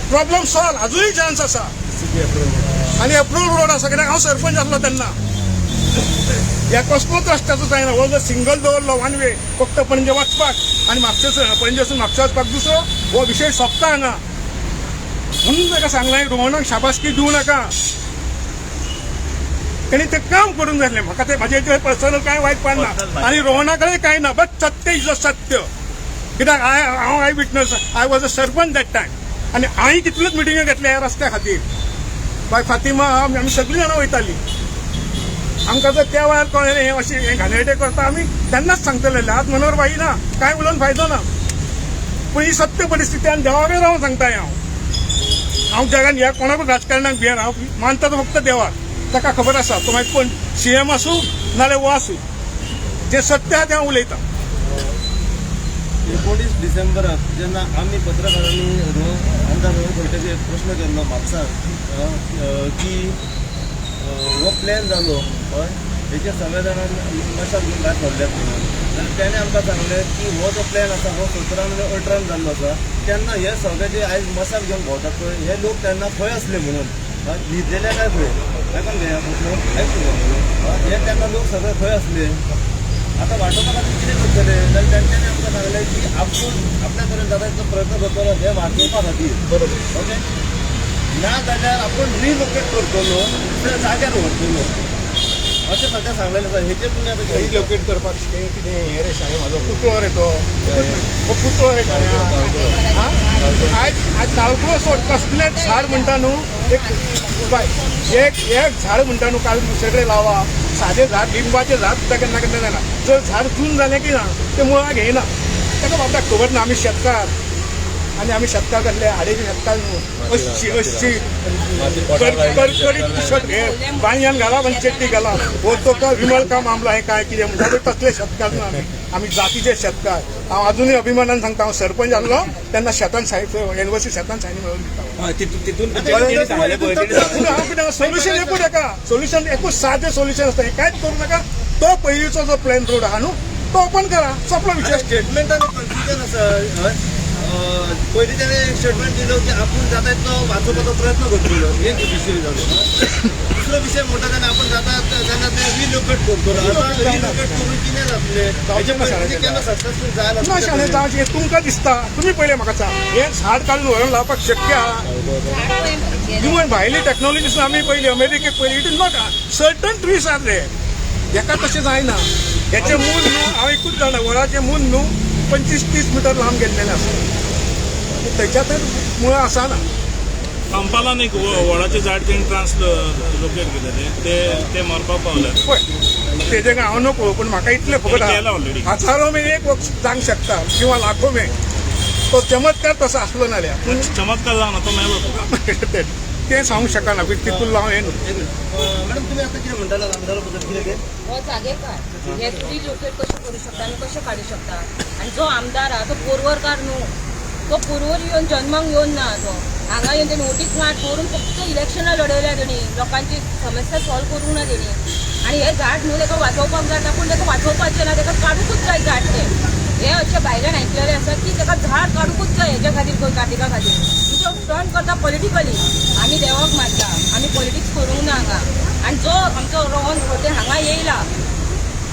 प्रॉब्लम सॉल्व. अजूनय चान्स आसा आनी अप्रूव्ड रोड आसा, कित्याक हांव सरपंच आसलो तेन्ना. ह्या कसलोच रस्त्याचो जायना. हो जर सिंगल दवरलो वन वे फक्त पणजे वचपाक आनी म्हापशेसून पणजेसून म्हापशा वचपाक दुसरो हो विशय सोंपता हांगा. म्हणून ताका सांगलां रोहनाक शाबासकी दिवं नाका, तेणी तें काम करून जालें. म्हाका तें म्हाजें पर्सनल कांय वायट पडना आनी रोहना कडेन कांय ना, बट सत्य is a सत्य. कित्याक हांव eye witness, I was a sarpanch that time, आनी हांवें कितल्योच मिटिंग्यो घेतल्या ह्या रस्त्या खातीर. बाय फातिमा आमी सगळीं जाणां वयतालीं. आमकां जर त्या वेळार कळ्ळें हें अशें हें घाणेरडें करता, आमी तेन्नाच सांगतले. आज मनोहर भाई ना, कांय उलोवन फायदो ना, पूण ही सत्य परिस्थिती आनी देवाकय रावन सांगता हांव. हांव जगान ह्या कोणाकूच राजकारणाक भियेना, हांव मानता तो फक्त देवाक, ताका खबर आसा तो मागीर कोण सीएम आसूं नाल्यार वो आसूं, जें सत्य आहा तें हांव उलयतां. 19 डिसेंबराक जेन्ना आमी पत्रकारांनी आमदार रोहन खंवटेचेर एक प्रश्न केल्लो म्हापसान की हो प्लॅन जालो हय, हेचेर सगळे जाणां मशाल घेवन भायर सरल्यात म्हणून, जाल्यार तेणें आमकां सांगलें की हो जो प्लॅन आसा हो 17 आनी 18 जाल्लो आसा. तेन्ना हे सगळे जे आयज मशाल घेवन भोंवतात पळय हे लोक तेन्ना खंय आसले म्हणून, न्हिदलेले काय खंय, आयकून घेया प्रश्न, आयकून हे तेन्ना लोक सगळे खंय आसले. आतां वाटोवपा खातीर कितें करतले जाल्यार तेंच्यांनी आमकां सांगलें की आपूण आपल्या तरेन जाता तितलो प्रयत्न करतलो हे वाटोवपा खातीर, बरोबर ओके, ना जाल्यार आपूण रिलोकेट करतलो, दुसऱ्या जाग्यार व्हरतलो. अशें सध्या सांगलेलें आसा. हेचेर तुमी आतां कितें रिलोकेट करपाक कितें हें रे शाणे, म्हाजो पुतळो रे तो, हो पुतळो रे शाणे. आयज आयज ताळकुळो सोड, कसलेंच झाड म्हणटा न्हू, एक बाय एक एक झाड म्हणटा न्हू काडून दुसरे कडेन लावा. सादें झाड, लिंबाचें झाड सुद्दां केन्ना केन्ना जायना. जर झाड जून जालें की ना तें मुळां घेयना. ताका बाबड्याक खबर ना. आमी शेतकार आनी आमी शेतकार कसले आडेचे शेतकार न्हू, अशी अशी कडकडीत कुशट घे बांयान घाला आनी चेट्टी घाला, हो तो का विमल का मामला हे काय कितें म्हणटा तसले शेतकार न्हू आमी. आमी जातीचे शेतकार. हांव अजुनूय अभिमानान सांगता, हांव सरपंच आसलो तेन्ना शेतान सायन एनओसी शेतान सायन मेळोवन दिता. हांव कितें सोल्युशन एकूच एका सोल्युशन, एकूच सादें सोल्युशन आसता, हें कांयच करूं नाका. तो पयलींचो जो प्लेन रोड आहा न्हू तो ओपन करा, सोंपलो विशय. स्टेटमेंटान कन्फ्युजन आसा. पयलीं ताणें एक स्टेटमेंट दिलो की आपूण जाता तितलो वाचोवपाचो प्रयत्न करतलो, एक विशय जालो. दुसरो विशय म्हणटा तेन्ना आपूण जाता तेन्ना ते रिलोकेट करतलो. आतां रिलोकेट करून कितें जातलें हेचे पयलीं केन्ना सक्सेसफूल जायना. ना शाणे जावचें तुमकां दिसता, तुमी पयलें म्हाका सांग, हें झाड काडून व्हरून लावपाक शक्य आहा? इवन भायली टॅक्नोलॉजी सुद्दां आमी पयली अमेरिकेक पयली, it is not certain trees are रे, हेका तशें जायना. हेचें मूळ न्हू, हांव एकूच जाणा, वडाचें मूळ न्हू 25-30 मिटर लांब गेल्लेलें आसा, थंयच्या थंय मुळां आसना. कांपालान एक वडाचें झाड तेणी ट्रान्सलोकेट केलें, ते मरपाक पावले. पळय तेजें हांव नको, पूण म्हाका इतलें फकत हजारो में एक जावंक शकता किंवा लाखो में, तो चमत्कार तसो आसलो नाल्यार चमत्कार जावना तो मेलो. तें सांगूंक शकना, तितून हांव हें न्हू. मॅडम तुमी आतां कितें म्हणटाले आमदारा बद्दल कितें तें? हो जागेकार हे रिलोकेट कशें करूं शकता आनी कशें काडूं शकता? आनी जो आमदार आहा तो पोरवरकार न्हू, तो पोरवोर येवन जन्माक येवन ना, तो हांगा येवन तेणी ओटीक मात करून फक्त इलेक्शनां लडयल्या तेणी, लोकांची समस्या सॉल्व करूंक ना तेणी. आनी हें झाड न्हू तेका वाचोवपाक जाता, पूण तेका वाचोवपाचें ना, तेका काडुंकूच जाय झाड तें. हें अशें भायल्यान आयकलेलें आसा की तेका झाड काडुंकूच जाय हेच्या खातीर, कार्तिका खातीर. तुजो स्टंट करता पॉलिटिकली, आमी देवाक मानता, आमी पॉलिटिक्स करूंक ना हांगा. आनी जो आमचो रोहन खंवटे हांगा येयला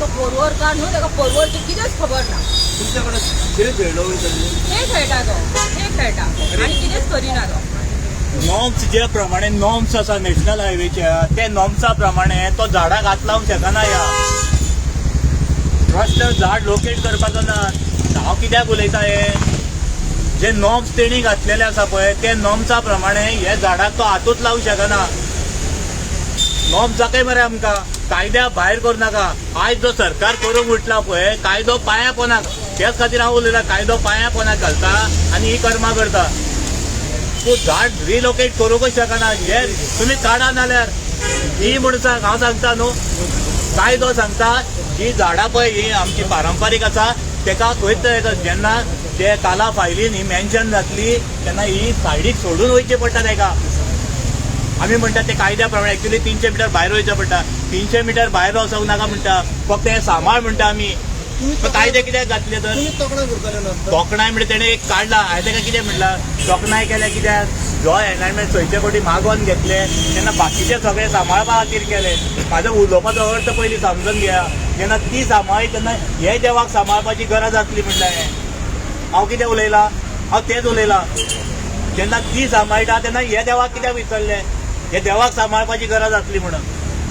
तो पोरवरकार न्हू, तेका पोरवरचें कितेंच खबर ना. तुमच्या कडेन खेळ खेळलो खेळ खेळटा तो, खेळ खेळटा आनी कितेंच करिना तो. नॉर्म्स जे प्रमाणे नॉर्म्स आसा नॅशनल हायवेच्या, ते नॉर्म्सा प्रमाणे तो झाडाक हात लावंक शकना. ह्या प्रश्न झाड लोकेट करपाचो ना. हांव कित्याक उलयता हें, जे नॉर्म्स तेणी घातलेले आसा पळय ते नॉर्म्सा प्रमाणे हे झाडाक तो हातूच लावंक शकना. नॉर्म्स दाखय मरे आमकां, कायद्या भायर करूं नाका. आयज जो सरकार करूंक उठला पळय कायदो पांया पोनाक, त्याच खातीर हांव उलयता, कायदो पांया पोनाक घालता आनी ही कर्मां करता. तूं झाड रिलोकेट करूंकच शकना, हे तुमी काडा नाल्यार ही म्हूण सांग. हांव सांगता न्हू, कायदो सांगता ही झाडां पळय ही आमची पारंपारीक आसा, तेका खंयच जेन्ना ते काला फायलीन ही मेन्शन जातली तेन्ना ही सायडीक सोडून वयचें पडटा तेका. आमी म्हणटा ते कायद्या प्रमाणे एक्चुअली 300 मिटर भायर वयचें पडटा, 300 मिटर भायर वचूंक नाका म्हणटा, फक्त हें सांबाळ म्हणटा आमी. कायदे कित्याक घातले तर? तोखणाय म्हणजे तेणें एक काडला, हांवें तेका कितें म्हणलां, तोखणाय केल्या कित्याक, जो एनवायरमेंट 600 कोटी मागोवन घेतले तेन्ना बाकीचे सगळे सांबाळपा खातीर केले. म्हाजो उलोवपाचो अर्थ पयलीं समजून घेया. जेन्ना ती सांबाळी तेन्ना हे देवाक सांबाळपाची गरज आसली म्हणल्यार हें हांव कितें उलयलां, हांव तेंच उलयलां. जेन्ना ती सांबाळटा तेन्ना हे देवाक कित्याक विसरले, हे देवाक सांबाळपाची गरज आसली म्हणून.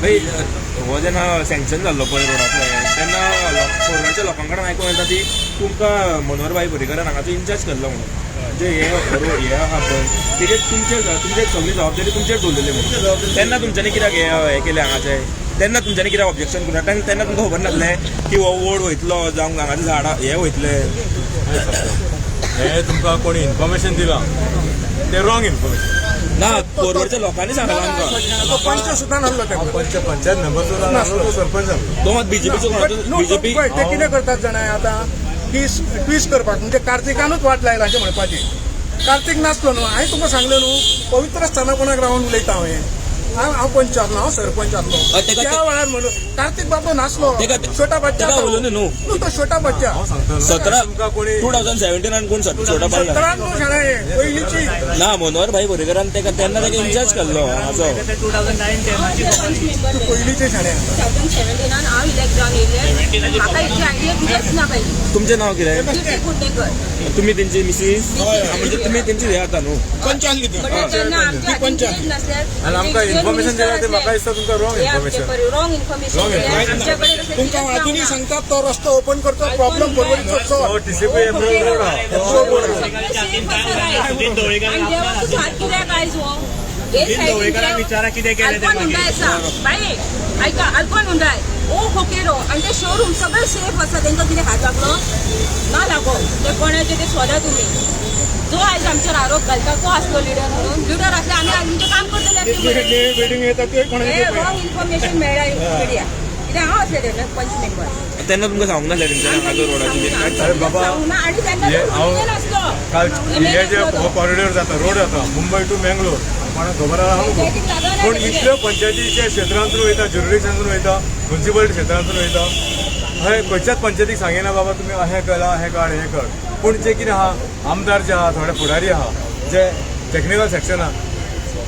भाई हो जेन्ना सँक्शन जाल्लो पळय रोडाचो तेन्ना पोरवरच्या लोकां कडेन आयकूंक येता ती तुमकां मनोहर भाई पर्रीकारान हांगाचो इन्चार्ज केल्लो म्हणून, म्हणजे हे रोड हे आहा पळय तेजेर तुमचे तुमचे सगळी जबाबदारी तुमचेर दवरलेली म्हणून, तेन्ना तुमच्यांनी कित्याक हें केलें हांगाचें, तेन्ना तुमच्यांनी कित्याक ऑब्जेक्शन करूं, तेन्ना तुमकां खबर नासलें की हो रोड वयतलो जावं हांगाचें झाडां हें वयतलें? हें तुमकां कोणी इन्फॉर्मेशन दिलां तें रॉंग इन्फॉर्मेशन. ना, पोरवरच्या लोकांनी सांगलां आमकां. पंच सुद्दां नासलो, पंचायत मेंबर सुद्दां नासलो, तो सरपंच आसलो. तो मात बीजेपीचो, बीजेपी ते कितें करतात जाणा आतां की ट्विस्ट करपाक, म्हणजे कार्तिकानूच वाट लायला अशें म्हणपाची. कार्तीक नासलो न्हू, हांवें तुमकां सांगलें न्हू, पवित्र स्थानापणाक रावन उलयता हांवें. हांव पंच आसलो, हांव सरपंच आसलो त्या वेळार म्हणून कार्तीक बाबू नासलो, छोटा बच्चा न्हू तो, छोटा बच्चा. 17 2017 कोण छोटा बच्चा 17 न्हू शाणे पयलींची ना. मनोहर भाई पर्रीकारान तेका तेन्ना तेका इन्चार्ज केल्लो हाचो. पयलींचे शाणे 2017 हांव इलेक्ट जावन येयलें, म्हाका हेची आयडिया कितेंच ना पयलीं. तुमचें नांव कितें? कीर्ती कुड्डेकर. तुमी तेंची मिसीस, म्हणजे तुमी तेंची हे आता न्हू, पंचान तेन्ना आमच्या हातीन कितेंच नासलें. इन्फॉर्मेशन दिलां तें म्हाका दिसता तुमकां wrong information. Wrong information. Wrong information. आमच्याकडे तशें तुमकां कितेंच अजुनूय जावना. सांगतात तो रस्तो ओपन करचो, प्रॉब्लेम पर्वरीचो सॉल्व. टीसीपी एप्रूव रोड आहा. सगळें सेफ आसा रायट. आनी देवाचो हात कित्याक आयज हो हे सायडीन विचारा कितें केलें तें आल्कोन हुंडाय आसा बाये, आयका, आल्कोन हुंडाय ओ खोकेरो आनी ते शोरूम सगळे सेफ आसा. तांकां कितें हात लागलो ना लागो ते कोणाचे ते सोदा तुमी. जो आयज आमचेर आरोप घालता तो आसलो लिडर म्हणून, लिडर आसले आमी आमचें काम करतले आसले. बिल्डींग येता त्यो कोणाचे रॉंग इन्फॉर्मेशन मेळ्ळा मिडिया, कित्याक हांव आसलें तेन्ना पंच मेंबर. तेन्ना तुमकां सांगूंक नासलें तेंच्यांनी हांगाचो रोडाचेर बीन कांयच? अरे बाबा, सांगूना आनी तेन्ना हे तो नासलो. काल हे जे हो कॉरिडोर जाता, रोड जाता मुंबय टू मँगलोर, कोणाक खबर आहा? पंचायतीक लागना. पूण तेजें. इतल्यो पंचायतीच्या क्षेत्रांतून वयता, ज्युरिडिक्शनातून वयता, म्युन्सिपलिटी क्षेत्रांतून वयता, अशें खंयच्याच पंचायतीक सांगिना बाबा तुमी अशें केलां, अशें काड, हें कर. पूण जे कितें आहा, आमदार जे आहा, थोडे फुडारी आहा, जे टॅक्निकल सेक्शन आहा,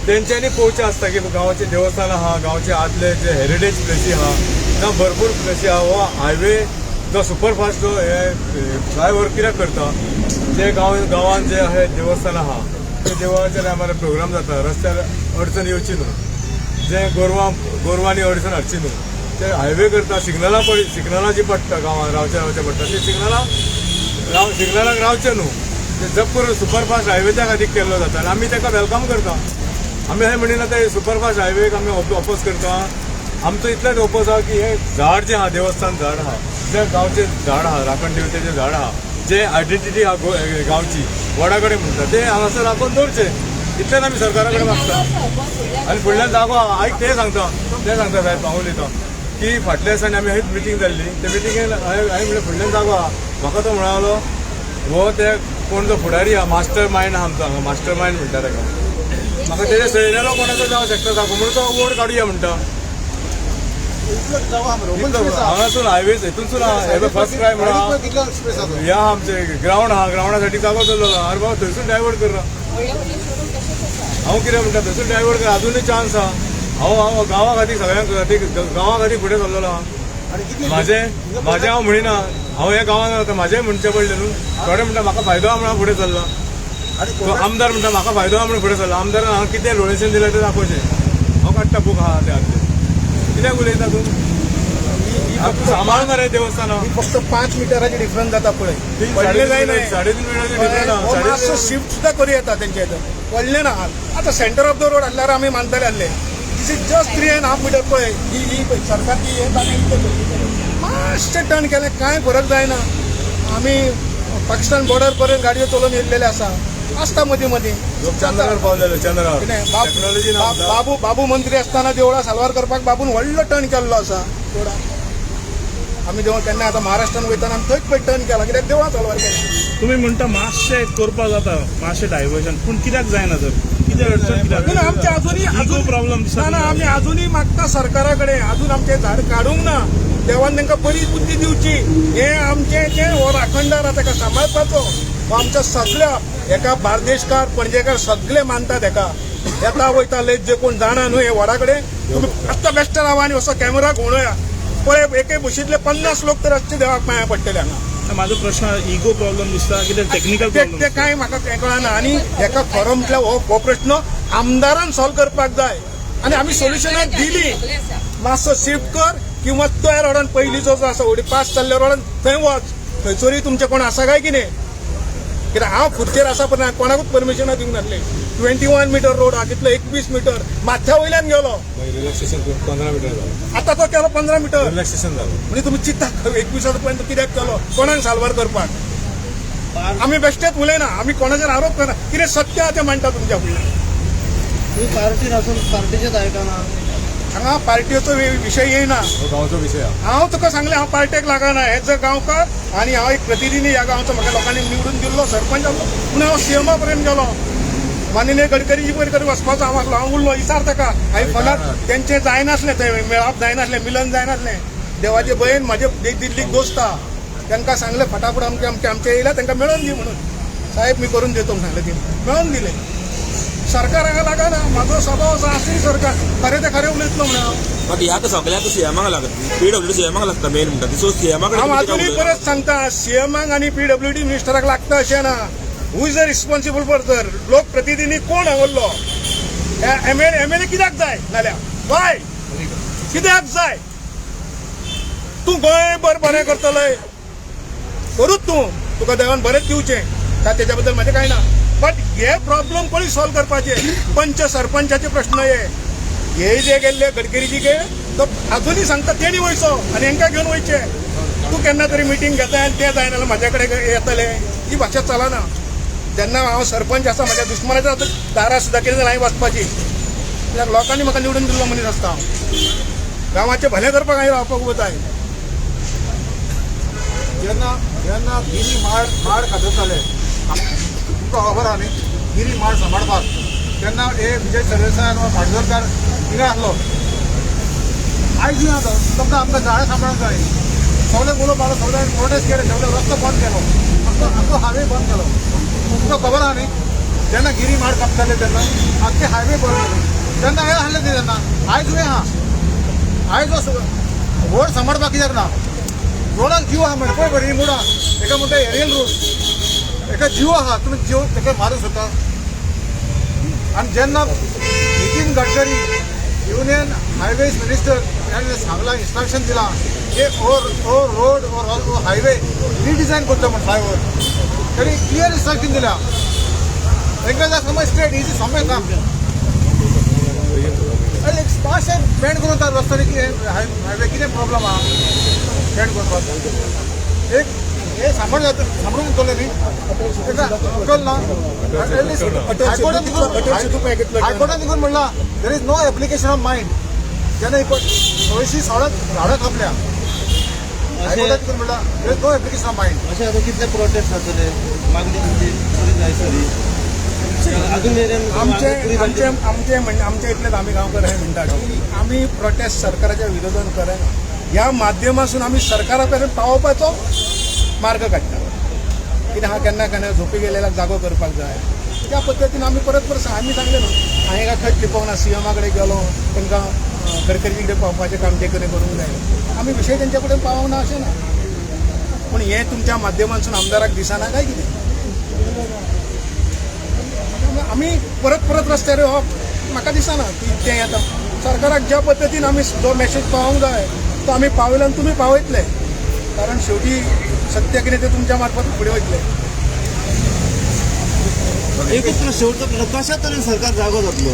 तेंच्यांनी पळोवचें आसता की गांवाचें देवस्थान आहा, गांवचे आदले जे हेरिटेज प्लेसी आहा, जावं भरपूर प्लेसी आहा. हो हायवे जो सुपरफास्ट जो हे फ्लायओवर कित्याक करता? जे गांव गांवांत जे अशे देवस्थान आहा, ते देवळाच्या टायमार प्रोग्राम जाता, रस्त्यार अडचण येवची न्हू, जे गोरवां गोरवांनी अडचण हाडची न्हू, ते हायवे करता. सिग्नलां पड सिग्नलां जी पडटा गांवांत रावचे रावचे पडटा, ती सिग्नलां राव सिग्नलाक रावचे न्हू, ते जप करून सुपरफास्ट हायवे त्या खातीर केल्लो जाता आनी आमी ताका welcome करता. आमी अशें म्हणिना ते सुपरफास्ट हायवेक आमी ऑपोज करता. आमचो इतलेंच ओपोज आहा की हे झाड जें आहा, देवस्थान झाड आहा, जे गांवचें झाड आहा, राखण देवतेचें झाड आहा, जे आयडेंटिटी आहा गांवची, वडा कडेन म्हणटा, ते हांगासर राखून दवरचें, इतलेंच आमी सरकारा कडेन मागता. आनी फुडल्यान जागो आहा. आयक, ते सांगता साहेब, हांव उलयता की फाटल्या दिसांनी आमी हयच मिटींग जाल्ली. ते मिटिंगेन हांवें म्हणलें फुडल्यान जागो आहा. म्हाका तो म्हणालो हो ते कोण जो फुडारी आहा, मास्टर मायंड आहा आमचो हांगा, मास्टर मायंड म्हणटा ताका, म्हाका तेजे सयऱ्यालो कोणाचो जावं शकता जागो म्हणून तो वोड काडुया म्हणटा. इतलो जागो आहा मरे, ओपन स्पेस आहा. हांगासून हायवे हितूनसून फर्स्ट क्राय म्हणून कितलो स्पेस आहा? ह्या आमचे ग्रावंड आहा, ग्रावंडा साठी जागो चल्लो. अरे बाबा, थंयसून डायवर्ट कर. हांव कितें म्हणटा, थंयसून डायवर्ट कर, अजुनूय चान्स आहा. हांव हांव गांवा खातीर, सगळ्यां खातीर, गांवा खातीर फुडें सरलेलो आहा. आनी कितले माझे हांव म्हणिना, हांव ह्या गांवांत रावता, म्हाजें म्हणचें पडलें न्हू. थोडे म्हणटा म्हाका फायदो आहा म्हणून फुडें सरला. आनी तो आमदार म्हणटा म्हाका फायदो आहा म्हणून फुडें सरला. आमदारान हांगा कितें डोनेशन दिलें तें दाखोवचें. हांव काडटा बूक आहा ते आदले. कित्याक उलयता तूं? तूं सांबाळ मरे देवस्थानां. ही फक्त 5 मिटराची डिफरन्स जाता पळय, पडले जायना. 3.5 मिटराचे डिफरन्स हो, मातसो शिफ्ट सुद्दां करूं येता तेंच्या हितून, व्हडलें ना. आतां सेंटर ऑफ the road हाडल्यार आमी मानतले आसले. This is just 3.5 meter. पळय, ही ही पळय सरकार ही हे जागा इतलें पळय, मातशें टर्न केलें कांय फरक जायना. आमी पाकिस्तान बॉर्डर पर्यंत गाडयो चलोवन येयल्लेले आसा, आसता मदीं मदीं. लोक चंद्रार पावलेले, चंद्रार. कितें बाब- टेक्नॉलॉजी ना. बाबू बाबू मंत्री आसतना देवळां साल्वार करपाक बाबून व्हडलो टर्न केल्लो आसा देवळां. आमी देवळां केन्ना आतां महाराष्ट्रान वयतना आमी थंयच पळय टर्न केला, कित्याक देवळां साल्वार केली. तुम्ही म्हणटा मातशें करपाक जाता, मातशें डायवर्जन, पूण कित्याक जायना तर? कितें अडचण कित्याक? ना, आमचे अजूनही अजून प्रॉब्लम दिसता. ना ना, आमी अजूनही मागता सरकारा कडेन, अजून आमचें झाड काडूंक ना. देवान तांकां बरी बुद्धी दिवची. हे आमचें जें हो राखणदार आहा ताका सांबाळपाचो हो आमच्या सगळ्या एका बार्देशकार, पणजेकार सगळे मानतात हेका. येता वयता लेत जे कोण जाणा न्हू, हे वडा कडेन तुमी आत्तां बेश्टे रावा आनी असो कॅमेरा घुंवडया पळय, एके बशींतले 50 लोक तर आसचे देवाक पांया पडटले हांगा. माझो प्रश्न, इगो प्रॉब्लम दिसता, कितें टेक्निकल ते प्रॉब्लम? ते कांय म्हाका तें कळना. आनी हेका खरो म्हटल्यार हो हो प्रश्न आमदारान सॉल्व करपाक जाय आनी आमी सोल्युशनां दिली. मातसो शिफ्ट कर किंवा त्या रोडान पयलींचो जो आसा उडी पास जाल्ल्या रोडान थंय वच, थंयसरूय तुमचें कोण आसा काय कितें. कित्याक हांव खुर्चेर आसा पण कोणाकूच परमिशनां दिवंक नासलें. 21 मिटर रोड आहा, कितलो 21 मिटर माथ्या वयल्यान गेलो. रिलॅक्सेशन 15 मिटर जालें. आतां तो केलो 15 मिटर. रिलॅक्सेशन जालें. म्हणजे तुमी चिंता, 21 पर्यंत कित्याक केलो? कोणाक साल्वार करपाक? आमी बेश्टेच उलयना, आमी कोणाचेर आरोप करना, कितें सत्य आहा तें मांडटा तुमच्या फुडल्यान. तुम्ही पार्टीन असून पार्टीचेच आयकना. हांगा पार्टीचो विशय येयना. हो गांवचो विशय आहा. हांव तुका सांगलें, हांव पार्टेक लागना, एज अ गांवकार आनी हांव एक प्रतिनिधी ह्या गांवचो. म्हाका लोकांनी निवडून दिल्लो सरपंच आसलो पूण हांव सीएमा पर्यंत गेलो. माननीय गडकरीजी पर्यंत वचपाचो हांव आसलो, हांव उरलो इसार ताका. हांवें फोनार तेंचें जायनासलें, थंय मेळप जायनासलें, मिलन जायनासलें. देवाचे भंयेन म्हाजे दिल्लीक दोस्त आहा, तांकां सांगलें फटाफट अमकें अमकें आमचें येयला, तांकां मेळोवन दी म्हणून. साहेब मी करून देतो म्हणून सांगलें, तिणें मेळोवन दिलें. सरकार हांगा लागना, म्हाजो स्वभाव असो आसूय, सरकार खरें तें खरें उलयतलो म्हणून हांव. मात ह्या सगळ्याक सीएमाक लागता, पीडब्ल्यूडी सीएमाक लागता मेन म्हणटा ती, सो सीएमा हांव कडेन अजुनूय परत सांगता, सीएमाक आनी पीडब्ल्यूडी मिनिस्टराक लागता अशें ना. Who is a responsible person? लोक प्रतिनिधी कोण हांगल्लो? एम एल ए कित्याक जाय नाल्यार वाय कित्याक जाय? तूं गोंयभर बरें करतलय, करूच तूं, तुका देवान बरेंच दिवचें, काय तेच्या बद्दल म्हाजें कांय ना. बट हे प्रॉब्लम कोणी सॉल्व करपाचे? पंच सरपंचाचे प्रश्न हे. हे जे गेल्ले गडकरीजी गे, तो अजूनही सांगता तेणी वयचो आनी हेंकां घेवन वयचे. तूं केन्ना तरी मिटींग घेता आनी ते जायना जाल्यार म्हाज्या कडेन येतले, ही भाशा चलना. जेन्ना हांव सरपंच आसा, म्हाज्या दुस्मनाच्या आतां दारां सुद्दां केली जाल्यार हांवें वचपाची, कित्याक लोकांनी म्हाका निवडून दिल्लो मनीस आसता हांव. गांवाचें भलें करपाक हांवें रावपाक जाय. जेन्ना जेन्ना गिरी माड माड कातरताले, तुमकां खबर आहा न्ही, गिरी माड सांबाळपाक तेन्ना हे विजय सरदेसाय वा भाटदरकार हिंगा आसलो. आयज आतां तुमकां आमकां झाडां सांबाळूंक जाय. सगळे उलो मारलो, सगळ्यांनी प्रोटेस्ट केले, सगळे रस्तो बंद केलो, आख्खो आख्खो हायवे बंद केलो. तुमकां खबर आहा न्ही, जेन्ना गिरी माड कापताले तेन्ना आख्खे हायवे बंद केले तेन्ना हे आहले ते. तेन्ना आयज हे आहा. आयज हो रोड सांबाळपाक कित्याक ना? रोडाक जीव आहा मरे. पळय बरी मुडां एका म्हणटा एरियल रोड, एका जीव आहा, तुमी जीव तेका मारूंक सोदता. आनी जेन्ना Nitin Gadkari union highways minister ताणें सांगलां, इन्स्ट्रक्शन दिलां की ओ रोड ओ हायवे रिडिझायन करता म्हण फ्लायओवर, ताणी क्लियर इन्स्ट्रक्शन दिल्या. तांकां जाय समज स्ट्रेट इजी सोंपें काम. अरे एक मातशें बेंड करून त्या रस्त्यार कितें हायवे कितें प्रॉब्लम आहा बेंड करपाक? एक हे सांबाळ जाता, सांबाळून उरतलें न्ही तेका अक्कल ना. हायकोर्टान हायकोर्टान निघून म्हणला, there is no application of mind. जेन्ना 100 झाडां कापल्या, हायकोर्टान निघून म्हणला, there is no application of mind. अशें आतां कितले प्रोटेस्ट जातले? मागणी तुमची पुरी जायसरी अजून मेरेन? आमचे आमचे आमचे म्हणजे आमच्या इतलेच आमी गांवकर हे म्हणटा की आमी प्रोटेस्ट सरकाराच्या विरोधान करना. ह्या माध्यमासून आमी सरकारा कडेन पावोवपाचो मार्ग काडटा. कितें आहा, केन्ना केन्ना झोपी गेलेल्याक जागो करपाक जाय. त्या पद्दतीन आमी परत परत आमी सांगलें न्हू, हांवें काय खंयच लिपोवंक ना. सीएमा कडेन गेलो, तांकां गडकरी कडेन पावपाचें काम ते कडेन करूंक जाय. आमी विशय तेंच्या कडेन पावोंक ना अशें ना, पूण हें तुमच्या माध्यमांतसून आमदाराक दिसना काय कितें? आमी परत परत रस्त्यार येवप म्हाका दिसना की तें येता. सरकाराक ज्या पद्दतीन आमी जो मॅसेज पावोवंक जाय तो आमी पावयलो आनी तुमी पावयतले, कारण शेवटी सत्य कितें तें तुमच्या मार्फत फुडें वयतलें. एकूच प्रश्न, शेवटचो प्रश्न, कशा तरेन सरकार जागो जातलो?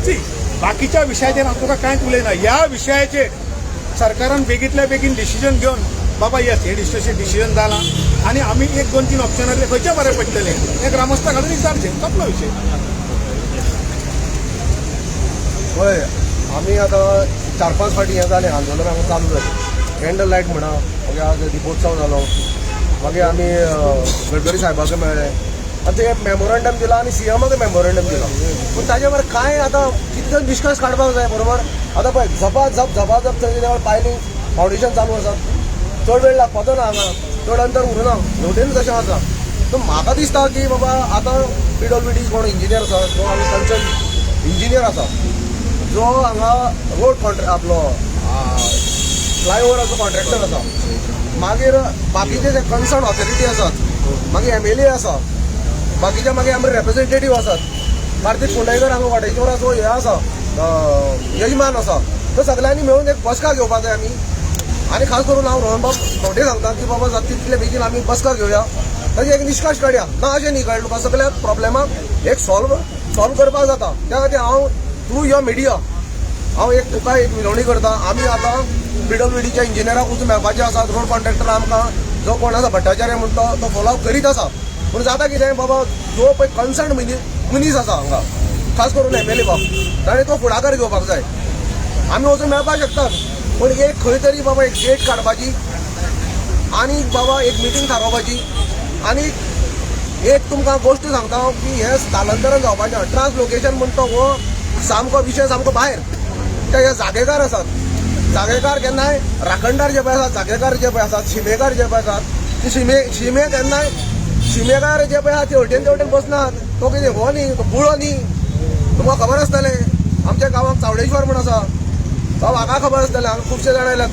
सी, बाकीच्या विशयाचेर हांव तुका कांयच उलयना. ह्या विशयाचेर सरकारान बेगींतल्या बेगीन डिसिजन घेवन, बाबा येस, हे डिसिजन डिसिजन जालां आनी आमी एक दोन तीन ऑप्शनांतले खंयचे बरें पडटलें हें ग्रामस्थाक हाडून विचारचें, सोंपलो विशय. पळय, आमी आतां 4-5 फावटी हें जालें, आंदोलन हांगा चालू जालें. कॅन्डल लायट म्हणा, मागीर आज दिपोत्सव जालो, मागीर आमी गडकरी साहेबाक मेळ्ळे आनी ते मेमोरंडम दिलां आनी सीएमाक मेमोरंडम दिलां, पूण ताजे बरोबर कांय आतां कितें तरी निश्कर्श काडपाक जाय, बरोबर? आतां पळय, झपाझप झपाझप थंय पायलींग फावंडेशन चालू आसा. चड वेळ लागपाचो ना हांगा, चड अंतर उरना, हेवटेन तशें आसा. सो म्हाका दिसता की बाबा आतां पीडब्ल्यूडी कोण इंजिनियर आसा, जो हांगा कन्सर्न इंजिनियर आसा, जो हांगा रोड कॉन्ट्रॅक्ट आपलो फ्लायओवराचो कॉन्ट्रॅक्टर आसा, मागीर बाकीचे जे कन्सर्न ऑथॉरिटी आसात, मागीर एमएलए आसा, बाकीचे मागीर आमचे रेप्रेझेंटेटीव आसात, कार्तीक कुंडयकर हांगा वाडेश्वराचो हे आसा, यजमान आसा, तर सगळ्यांनी मेळून एक बसका घेवपाक जाय आमी. आनी खास करून हांव रोहन बाब खंवटे सांगता की बाबा जाता तितले बेगीन आमी बसका घेवया, ताजेर एक निश्कर्श काडया. ना अशें न्ही, कळ्ळें तुका, सगळ्या प्रॉब्लेमाक एक सॉल्व सॉल्व करपाक जाता. त्या खातीर हांव थ्रू your media हांव एक तुका एक विनवणी करता. आमी आतां पीडब्ल्यूडीच्या इंजिनियराक वचून मेळपाचे आसात. रोड कॉन्ट्रॅक्टर आमकां जो कोण आसा भट्टाचार्य म्हणटा तो फॉलो अप करीत आसा, पूण जाता कितें बाबा, जो पळय कन्सर्न मनीस आसा हांगा, खास करून एमएलए बाब, ताणें तो फुडाकार घेवपाक जाय. आमी वचून मेळपाक शकतात, पूण एक खंय तरी बाबा एक डेट काडपाची आनी बाबा एक मिटींग थारोवपाची. आनी एक तुमकां गोश्ट सांगता हांव की हें स्थलांतरण जावपाचें, ट्रान्सलोकेशन म्हणटा हो सामको विशय सामको भायर. ते हे जागेकार आसात, जागेकार केन्नाय राखणदार जे पळय आसात, जागेकार जे पळय आसात, शिमेकार जे पळय आसात, ती शिमे शिमे केन्नाय शिमेकार जे पळय आहा ते वटेन तेवटेन बसनात. तो कितें हो न्ही, तो गुळो न्ही. तुमकां खबर आसतलें, आमच्या गांवांत चावडेश्वर म्हण आसा, तो म्हाका खबर आसतलें, हांगा खुबशे जाण आयल्यात.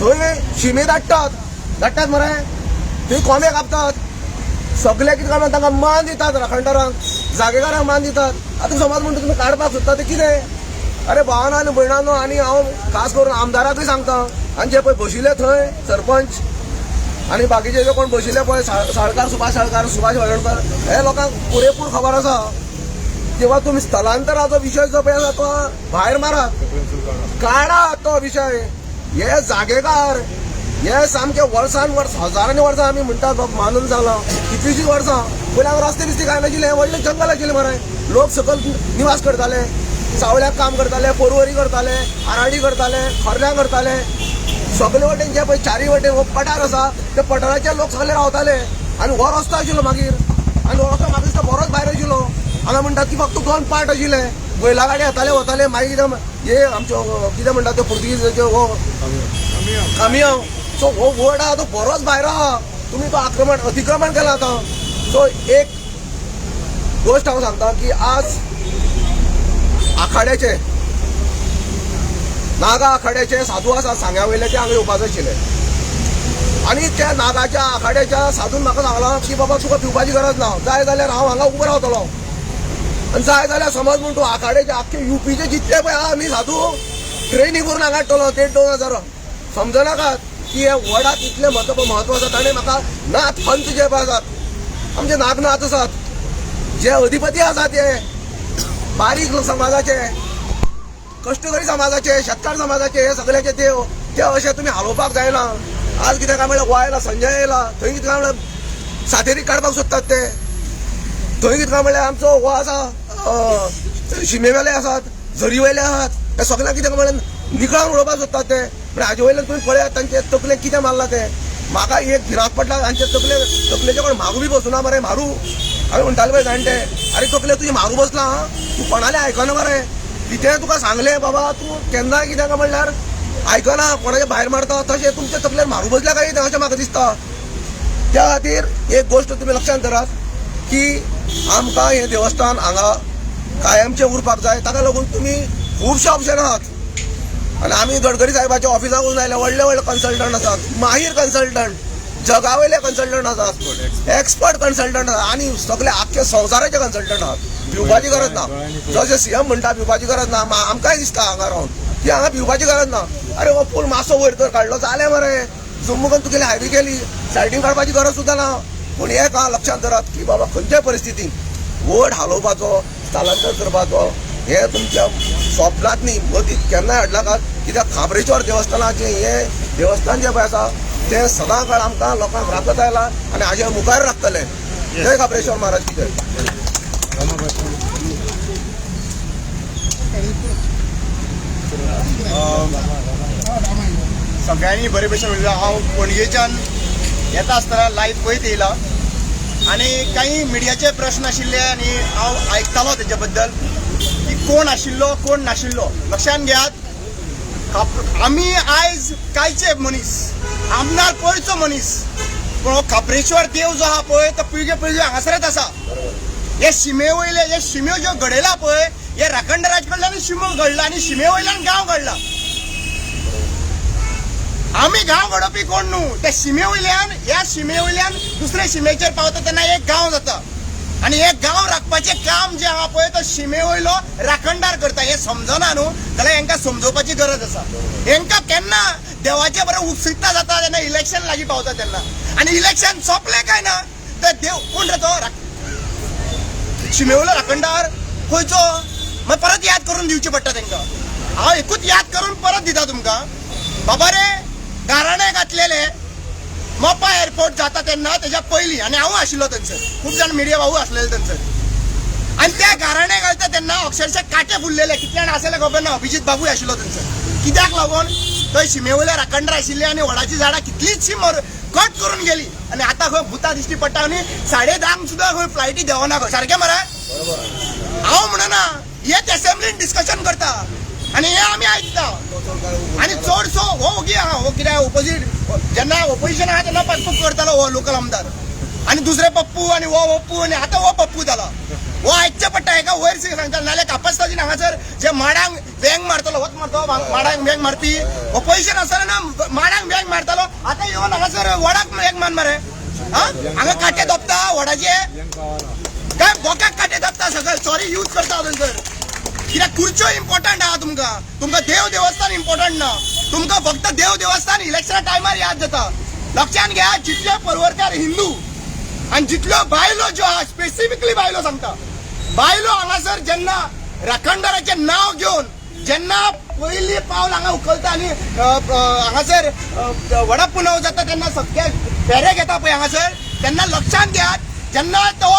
थंय शिमे धाडटात, धाडटात मरे, थंय कोंबे कापतात, सगळे कितें करतात, तांकां मान दितात राखणदारांक. जागेकारांक मान दितात. आतां समज म्हणटा तुमी काडपाक सोदता तें कितें? अरे भावानो आनी भयणानो, आनी हांव खास करून आमदाराकूय सांगता आनी जे पळय बशिल्ले थंय सरपंच आनी बाकीचे जे कोण बशिल्ले पळय साळकार, सुभाष साळकार, सुभाष हळदणकर, हे लोकांक पुरेपूर खबर आसा. तेव्हा तुमी स्थलांतराचो विशय जो पळय आसा तो भायर मारात, काडा तो विशय. हे जागेकार हे सामके वर्सान वर्स हजारांनी वर्सां आमी म्हणटात बाब मानून जालां, कितलींशींच वर्सां पयलीं हांगा रस्ते बिस्ते कांय नाशिल्ले, व्हडलें जंगल आशिल्लें मरे. लोक सकयल निवास करताले, सावळ्याक काम करताले, पोरवरी करताले, आराडी करताले, खर्ल्यां करताले. सगळे वटेन जे पळय चारी वटेन हो पठार आसा त्या पठाराचेर लोक सगळे रावताले. आनी हो रस्तो आशिल्लो मागीर, आनी हो रस्तो म्हाका दिसता बरोच भायर आशिल्लो. हांगा म्हणटात की फक्त 2 पार्ट आशिल्ले, बैला गाडी येताले वताले. मागीर कितें हे आमच्यो कितें म्हणटात त्यो पुर्तुगीजाच्यो हो कामियांव. सो हो वड आहा तो बरोच भायर आहा, तुमी तो आक्रमण अतिक्रमण केलां आतां. सो एक गोश्ट हांव सांगता की आज आखाड्याचे नागा आखाड्याचे साधू आसा सांग्या वयले, ते हांगा येवपाचे आशिल्ले. आनी त्या नागाच्या आखाड्याच्या साधून म्हाका सांगलां की बाबा तुका भिवपाची गरज ना, जाय जाल्यार हांव हांगा उबो रावतलो आनी जाय जाल्यार समज म्हूण तूं आखाड्याचे आख्खे युपीचे जितले पळय आहा आमी साधू ट्रेनी करून हांगा हाडटलो 1.5-2 हजार. समजनाकात की हे वडाक इतलें म्हत्व आसा. ताणें म्हाका नाथ पंत जे पळय आसात, आमचे नागनाथ आसात, जे अधिपती आसात, ते बारीक समाजाचे, कश्टकरी समाजाचे, शेतकार समाजाचे, हे सगळ्याचे देव, ते अशें तुमी हालोवपाक जायना. आज कितें काय म्हणल्यार गोवा आयला, संजय आयला, थंय कितें काय म्हणल्यार सातेरी काडपाक सोदतात ते. थंय कितें काय म्हणल्यार आमचो हो आसा शिमे वेले आसात, झरी वयले आसात, हे सगळ्यांक कितें काय म्हणल्यार निकळावन उडोवपाक सोदतात ते. पूण हाजे वयल्यान तुमी पळयात तांचे तकलेक कितें मारलां तें. म्हाका एक भिरांत पडला तांचे तकलेचे कोण मारू बी बसूना मरे. मारू हांवें म्हणटाले पळय जाणटे, अरे तकले तुजी मारू बसला, तूं कोणाले आयकना मरे. कितें तुका सांगलें बाबा, तूं केन्नाय कितें काय म्हणल्यार आयकना, कोणाचे भायर मारता, तशें तुमच्या तकलेर मारू बसल्या काय कितें अशें म्हाका दिसता. त्या खातीर एक गोश्ट तुमी लक्षांत धरात की आमकां हें देवस्थान हांगा कायमचें उरपाक जाय. ताका लागून तुमी खुबशे ऑप्शन आहात. आनी आमी गडकरी साहेबाच्या ऑफिसाक वचून आयले, व्हडले व्हडले कन्सल्टंट आसात, माहीर कन्सल्टंट, जगा वयले कन्सल्टंट आसात, एक्सपर्ट कन्सल्टंट आसात आनी सगळे आख्खे संवसाराचे कन्सल्टंट आहात. भिवपाची गरज ना. जशें सीएम म्हणटा भिवपाची गरज ना, आमकांय दिसता हांगा रावन की हांगा भिवपाची गरज ना. अरे हो पूल मातसो वयर तर काडलो जालें मरे, जुम्मुकन तुगेली हायवे केली, सायडीन काडपाची गरज सुद्दां ना. पूण एक हांव लक्षांत धरात की बाबा खंयच्याय परिस्थितीन वड हालोवपाचो, स्थलांतर करपाचो हे तुमच्या स्वप्नांत न्ही मतींत केन्नाय हाडनाकात. कित्याक खाप्रेश्वर देवस्थानाचें हें देवस्थान जें पळय आसा तें सदां काळ आमकां लोकांक राखत आयलां आनी हाजे मुखार राखतले. जय खाप्रेश्वर महाराज की जय. सगळ्यांनी बरे भशेन उलयलां. हांव पणजेच्यान येता आसतना लायव्ह पळयत येयला आनी काही मिडियाचे प्रश्न आशिल्ले आनी हांव आयकतालो तेजे बद्दल की कोण आशिल्लो कोण नाशिल्लो. लक्षांत घेयात, आमी आयज कायचे मनीस, आमदार पयरचो मनीस, पूण हो खाप्रेश्वर देव जो आहा पळय तो पिळगे पिळगे हांगासरच आसा. हे शिमे वयले हे शिम्यो ज्यो घडयला पळय, हे राखणदाराज कडल्यान शिमो घडला आनी शिमे वयल्यान गांव घडला. आमी गांव घडोवपी कोण न्हू, त्या शिमे वयल्यान, ह्या शिमे वयल्यान दुसरे शिमेचेर पावता तेन्ना एक गांव जाता आनी हे गांव राखपाचें काम जें आहा पळय तो शिमे वयलो राखणदार करता. हें समजना न्हू जाल्यार हेंकां समजोवपाची गरज आसा. हेंकां केन्ना देवाचे बरें उत्सुकता जाता तेन्ना इलेक्शन लागीं पावता तेन्ना, आनी इलेक्शन सोंपलें काय ना तर देव कोण रे तो शिमे वयलो राखणदार खंयचो, मागीर परत याद करून दिवची पडटा तेंकां. हांव एकूच याद करून परत दिता तुमकां, बाबा रे गाराणें घातलेलें मोपा एअरपोर्ट जाता तेन्ना तेज्या पयलीं, आनी हांव आशिल्लो थंयसर, खूब जाण मिडिया भाऊ आसलेले थंयसर, आनी त्या गाराणें घालता तेन्ना अक्षरशः कांटे फुल्लेले. कितले जाण आसले खबर ना, अभिजीत बाबूय आशिल्लो थंयसर. कित्याक लागून थंय शिमे वयले राखणदार आशिल्ले आनी वडाचीं झाडां कितलींचशीं कट करून गेली. आनी आतां खंय भुतां दिश्टी पडटा आनी 10:30 सुद्दां खंय फ्लायटी देंवना खंय. सारकें मरे, हांव म्हणना, हेच एसेंब्लीन डिस्कशन करता आनी हे आमी आयकता. आनी चडसो हो ओगी आहा, हो कित्याक ओपोजीट जेन्ना ओपोजिशन आहा तेन्ना पप्पू करतालो हो लोकल आमदार, आनी दुसरे पप्पू आनी हो पप्पू, आनी आतां हो पप्पू जाला. हो आयकचें पडटा हेका वयर सांगता, नाल्यार कापस्ताजीन हांगासर जे माडांक वेंग मारतलो, होच मारतो माडांक वेंग मारपी. ओपोजिशन आसतना ना माडांक वेंग मारतालो, आतां येवन हांगासर वडाक वेंग मार मरे. हांगा कांटे दोपता वडाचे. काय बोकाक काटे दाबता सगळे सॉरी यूज करता थंयसर. कित्याक खुर्च्यो इम्पॉर्टंट आहा तुमकां, तुमकां देव देवस्थान इम्पॉर्टंट ना. तुमकां फक्त देव देवस्थान इलेक्शना टायमार याद जाता. लक्षात घ्या, जितले पर्वरकार हिंदू आनी जितल्यो बायलो ज्यो आहा, स्पेसिफिकली बायलो सांगता, बायलो हांगासर जेन्ना राखणदाराचें नांव घेवन जेन्ना पयली पावल हांगा उखलता आनी हांगासर वडा पुनव जाता तेन्ना सगळे फेरे घेता पळय हांगासर, तेन्ना लक्षांत घेयात जेन्ना तो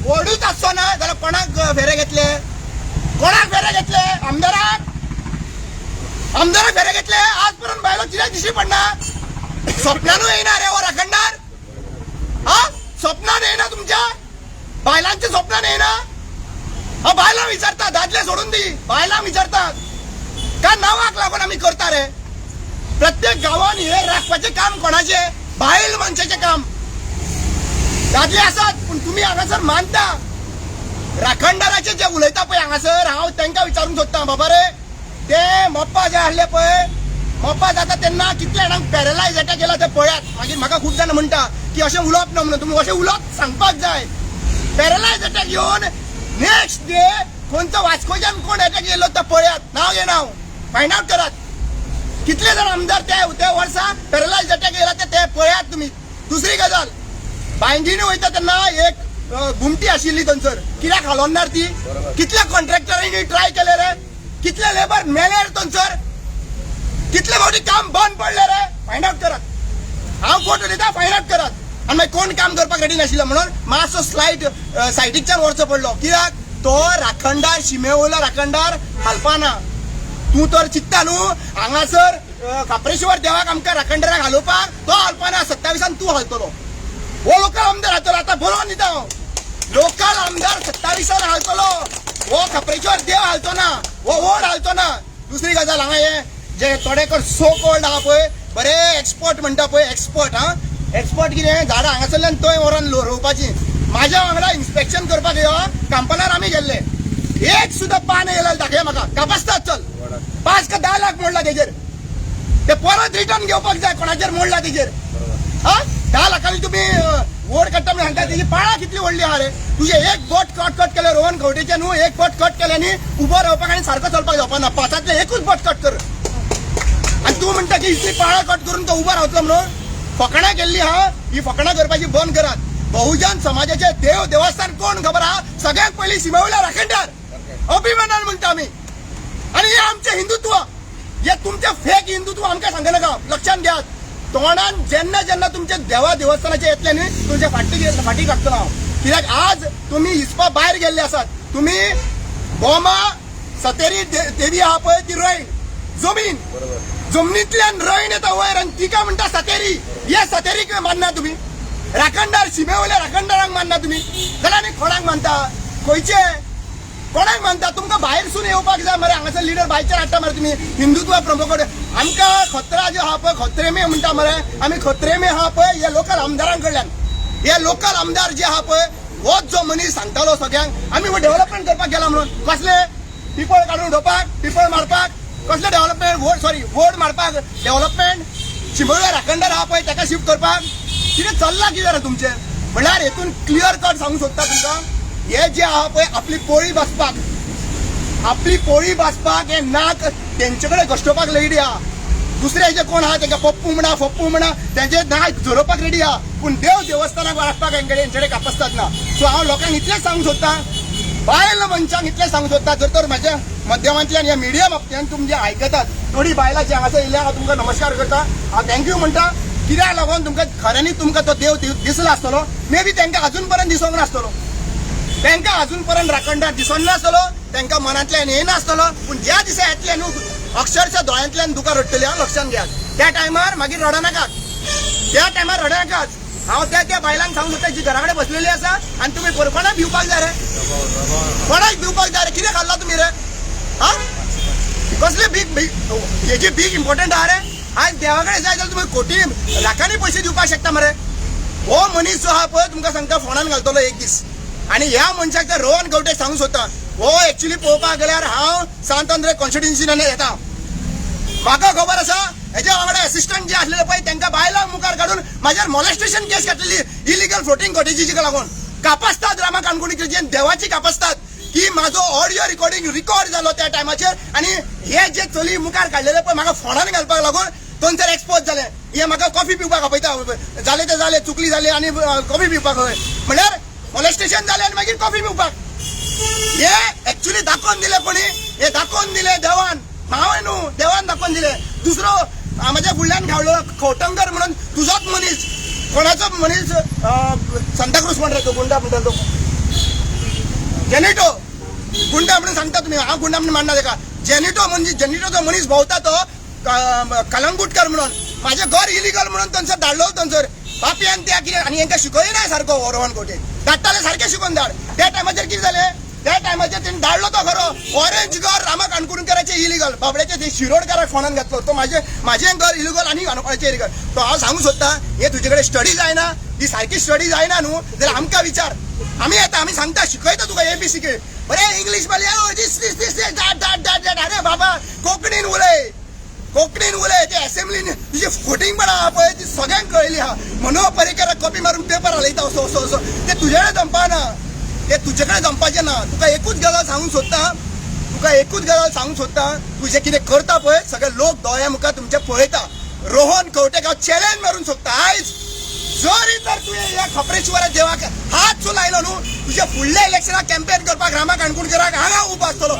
वडूच आसचो ना जाल्यार कोणाक फेरे घेतले, कोणाक फेरे घेतले? आमदाराक, आमदाराक फेरे घेतले. आज पर्यंत बायलो कित्याक दिश्टी पडना? स्वप्नानूय येयना रे हो राखणदार. हा, स्वप्नान येयना तुमच्या बायलांच्या स्वप्नान येयना. हा, बायलां विचारता, दादले सोडून दी, बायलां विचारतात का नांवाक लागून आमी करता रे? प्रत्येक गांवान हे राखपाचें काम कोणाचें? बायल मनशाचें काम. दादले आसात पूण तुमी हांगासर मानता राखणदाराचे जे उलयता पळय हांगासर, हांव तांकां विचारूंक सोदता, बाबा रे ते मोप्पा जे आहले पळय, मोप्पा जाता तेन्ना कितले जाणांक पॅरलायज अटॅक केला ते पळयात. मागीर म्हाका खूब जाणां म्हणटा की अशें उलोवप ना म्हणून, तुमी अशें उलोवप सांगपाक जाय. पॅरलायज अटॅक येवन नेक्स्ट डे खंयचो वास्कोच्यान कोण अटॅक येयलो तो पळयात, नांव घेना हांव, फायंड आवट करात कितले जाण आमदार त्या वर्सा पॅरलायज अटॅक येयला ते पळयात तुमी. दुसरी गजाल, बांयगिणी वयता तेन्ना एक घुमटी आशिल्ली थंयसर, कित्याक हालोवनार ती? कितल्या कॉन्ट्रॅक्टरांनी ट्राय केले रे? कितले लेबर मेले रे थंयसर? कितले फावटी काम बंद पडले रे? फायंड आवट करात. हांव कोट उलयता, फायंड आवट करात. आनी मागीर कोण काम करपाक रेडी नाशिल्लो म्हणून मातसो स्लायट सायडीकच्यान वचचो पडलो. कित्याक तो राखणदार, शिमे वयलो राखणदार हालपाना. तूं तर चिंत्ता न्हू हांगासर खाप्रेश्वर देवाक आमकां राखणदाराक हालोवपाक, तो हालपाना. 27 तूं हालतलो, हो लोकल आमदार हालतलो. आतां बरोवन दिता हांव, लोकल आमदार 27 हालतलो, हो खाप्रेश्वर देव हालचो ना, हो वड हालचो ना. दुसरी गजाल, हांगा हे जे थोडेकर सो कोल्ड आहा पळय, बरे एक्सपर्ट म्हणटा पळय, एक्सपर्ट. हा, एक्सपर्ट कितें झाडां हांगासरल्यान थंय व्हरोन रोवपाची. म्हाज्या वांगडा इन्स्पेक्शन करपाक यो कांपनार आमी गेल्ले, एक सुद्दां पान येयला दाखय म्हाका. कापासतात चल 5 का 10 लाख मोडला तेजेर, ते परत रिटर्न घेवपाक जाय कोणाचेर मोडला तेजेर. हा, 10 लाखांनी तुमी वड काडटा म्हणून सांगता, तेजी पाळां कितली व्हडली आहा रे? तुजें एक बोट कट कट केलें रोहन खंवटेचें न्हू, एक बोट कट केलें न्ही उबो रावपाक आनी सारको चलपाक जावपा ना. 5 एकूच बोट कट कर आनी तूं म्हणटा की इतली पाळां कट करून तो उबो रावतलो म्हणून. फकाणां केल्ली आहा, ही फकाणां करपाची बंद करात. बहुजन समाजाचे देव देवस्थान कोण खबर आहा? सगळ्यात पयलीं शिमे वयलो राखणदार, अभिमानान म्हणटा आमी. आनी हे आमचें हिंदुत्व, हे तुमचें फेक हिंदुत्व आमकां सांगनाका. लक्षांत घेयात, तोंडान जेन्ना जेन्ना तुमचे देवा देवस्थानाचे येतले न्ही, तुमचे फाटी काडटलो हांव. कित्याक आज तुमी हिसपा भायर गेल्ले आसात. तुमी बोमा सतेरी देवी आहा पळय ती रयण जमीन, जमनींतल्यान रयण येता वयर आनी तिका म्हणटा सतेरी. हे सतेरीक मानना तुमी? राखणदार, शिमे वयल्या राखणदारांक मानना तुमी जाल्यार आनी कोणाक मानता? खंयचे कोणाक मानता? तुमकां भायरसून येवपाक जाय मरे. हांगासर लिडर भायच्यान हाडटा मरे तुमी हिंदुत्व प्रमोट. आमकां खतरा जो आहा पळय, खत्रेमे म्हणटा मरे आमी, खत्रेमे आहा पळय हे लोकल आमदारां कडल्यान. हे लोकल आमदार जे आहा पळय, होच जो मनीस सांगतालो सगळ्यांक आमी डेव्हलपमेंट करपाक गेला म्हणून. कसले पिपळ काडून उडोवपाक, पिपळ मारपाक कसले डेव्हलपमेंट? वोट सॉरी वोट मारपाक डेव्हलपमेंट? शिमोल्या राखणदार आहा पळय ताका शिफ्ट करपाक कितें चल्लां कितें रे तुमचें? म्हणल्यार हेतून क्लियर कट सांगूंक सोदता तुमकां, हे जे आहा पळय आपली पोळी बसपाक, आपली पोळी बसपाक हे नाक तेंचे कडेन घश्टोवपाक रेडी आहा. दुसरे जे कोण आहा तेंका पप्पू म्हणा फप्पू म्हणा तेंचे नाक झरोवपाक रेडी आहा, पूण देव देवस्थानाक राखपाक हेंचे कडेन कापसतात ना. सो हांव लोकांक इतलेंच सांगूंक सोदता, बायल मनशांक इतलें सांगूंक सोदता, जर तर म्हाज्या माध्यमांतल्यान ह्या मिडिया बाबतींत तुमी जे आयकतात, थोडी बायलां जी हांगासर येयल्या हांव तुमकां नमस्कार करता, हांव thank you म्हणटा. कित्याक लागून तुमकां खऱ्यांनी तुमकां तो देव दिसला आसतलो, मे बी तांकां अजून पर्यंत दिसोंक नासतलो, तांकां अजून पर्यंत राखणदार दिसोन नासतलो, तांकां मनांतल्यान येयनासतलो, पूण ज्या दिसा येतले न्हू अक्षरशः दोळ्यांतल्यान दुकां रडटली. हांव लक्षांत घेयात, त्या टायमार मागीर रडनाकात, त्या टायमार रडनाकात. हांव त्या त्या बायलांक सांगूंक सोदता जी घरा कडेन बसलेली आसा आनी तुमी कोणाक भिवपाक जाय रे, कोणाक भिवपाक जाय रे? कितें खाल्लां तुमी रे? हा, कसले भीक हेजी भीक इम्पॉर्टंट आहा रे? आयज देवा कडेन जाय जाल्यार तुमी कोटी लाखांनी पयशे दिवपाक शकता मरे. हो मनीस जो आहा पळय तुमकां सांगता फोनान घालतलो एक दीस. आनी ह्या मनशाक तर रोहन गवटे सांगूंक सोदता, हो एक्चुली पळोवपाक गेल्यार हांव सांत आंद्रे कॉन्स्टिट्युन्सीन येता, म्हाका खबर आसा हेज्या वांगडा एसिस्टंट जे आसलेले पळय तांकां बायलांक मुखार काडून म्हाजेर मॉलेस्टेशन केस घातलेली इलिगल फ्लोटींग कॉटेजीक लागून. कापस्ताद रामा काणकोणकराची, देवाची कापस्ताद की म्हाजो ऑडियो रिकॉर्डिंग रिकॉर्ड जालो त्या टायमाचेर. आनी हे जे चली मुखार काडलेले पळय म्हाका फोनान घालपाक लागून थंयसर एक्सपोज जालें. हे म्हाका कॉफी पिवपाक आपयता, जालें तें जालें, चुकली जाली आनी कॉफी पिवपाक हय म्हणल्यार मोलेस्टेशन जालें आनी मागीर कॉफी पिवपाक. हे एक्चुअली दाखोवन दिले कोणी, हे दाखोवन दिले देवान, हांव न्हू, देवान दाखोवन दिले. दुसरो म्हाज्या फुडल्यान घावलो खवटंकर म्हणून तुजोच मनीस, कोणाचो मनीस, सांताक्रूज म्हणटा तो गुंडा म्हणटा तो जेनिटो गुंडा म्हणून सांगता तुमी, हांव गुंडा म्हणून मानना ताका. जेनिटो म्हणजे जेनिटोचो मनीस भोंवता तो कलंगूटकर म्हणून, म्हाजें घर इलिगल म्हणून थंयसर धाडलो थंयसर पापयान त्या कितें. आनी हेंकां शिकयना सारको रोहन खंवटे, धाडटाले सारकें शिकोवन धाड. त्या टायमाचेर कितें जालें, त्या टायमाचेर तेणी धाडलो तो खरो ऑरेंज घर रामा काणकोणकराचें इलिगल, बाबड्याचें ते शिरोडकाराक फोनान घातलो तो म्हाजें घर इलिगल आनी काणकोणाचें इलिगल. तो हांव सांगूंक सोदता, हे तुजे कडेन स्टडी जायना, ही सारकी स्टडी जायना न्हू जाल्यार आमकां विचार, आमी येता, आमी सांगता, शिकयता तुका ए बी सी के. बरें इंग्लीश मारली this this this that that that that. अरे बाबा कोंकणीन उलय, कोंकणीन उलय. ते एसेंब्लीन तुजी फटींगपणां आहा पळय ती सगळ्यांक कळयली आहा. मनोहर पर्रीकराक कॉपी मारून पेपर हालयता असो असो असो, ते तुजे कडेन जमपाना, ते तुजे कडेन जमपाचें ना. तुका एकूच गजाल सांगूंक सोदता, तुका एकूच गजाल सांगूंक सोदता, तुजें कितें करता पळय सगळे लोक दोळ्या मुखार तुमचे पळयता. रोहन खंवटेक हांव चॅलेंज मारून सोदता, आयज जरी तर तुवें ह्या खपरेश्वरा देवाक हात सो लायलो न्हू, तुज्या फुडल्या इलेक्शनाक कॅम्पेन करपाक रामा काणकोणकराक हांगा उबो आसतलो.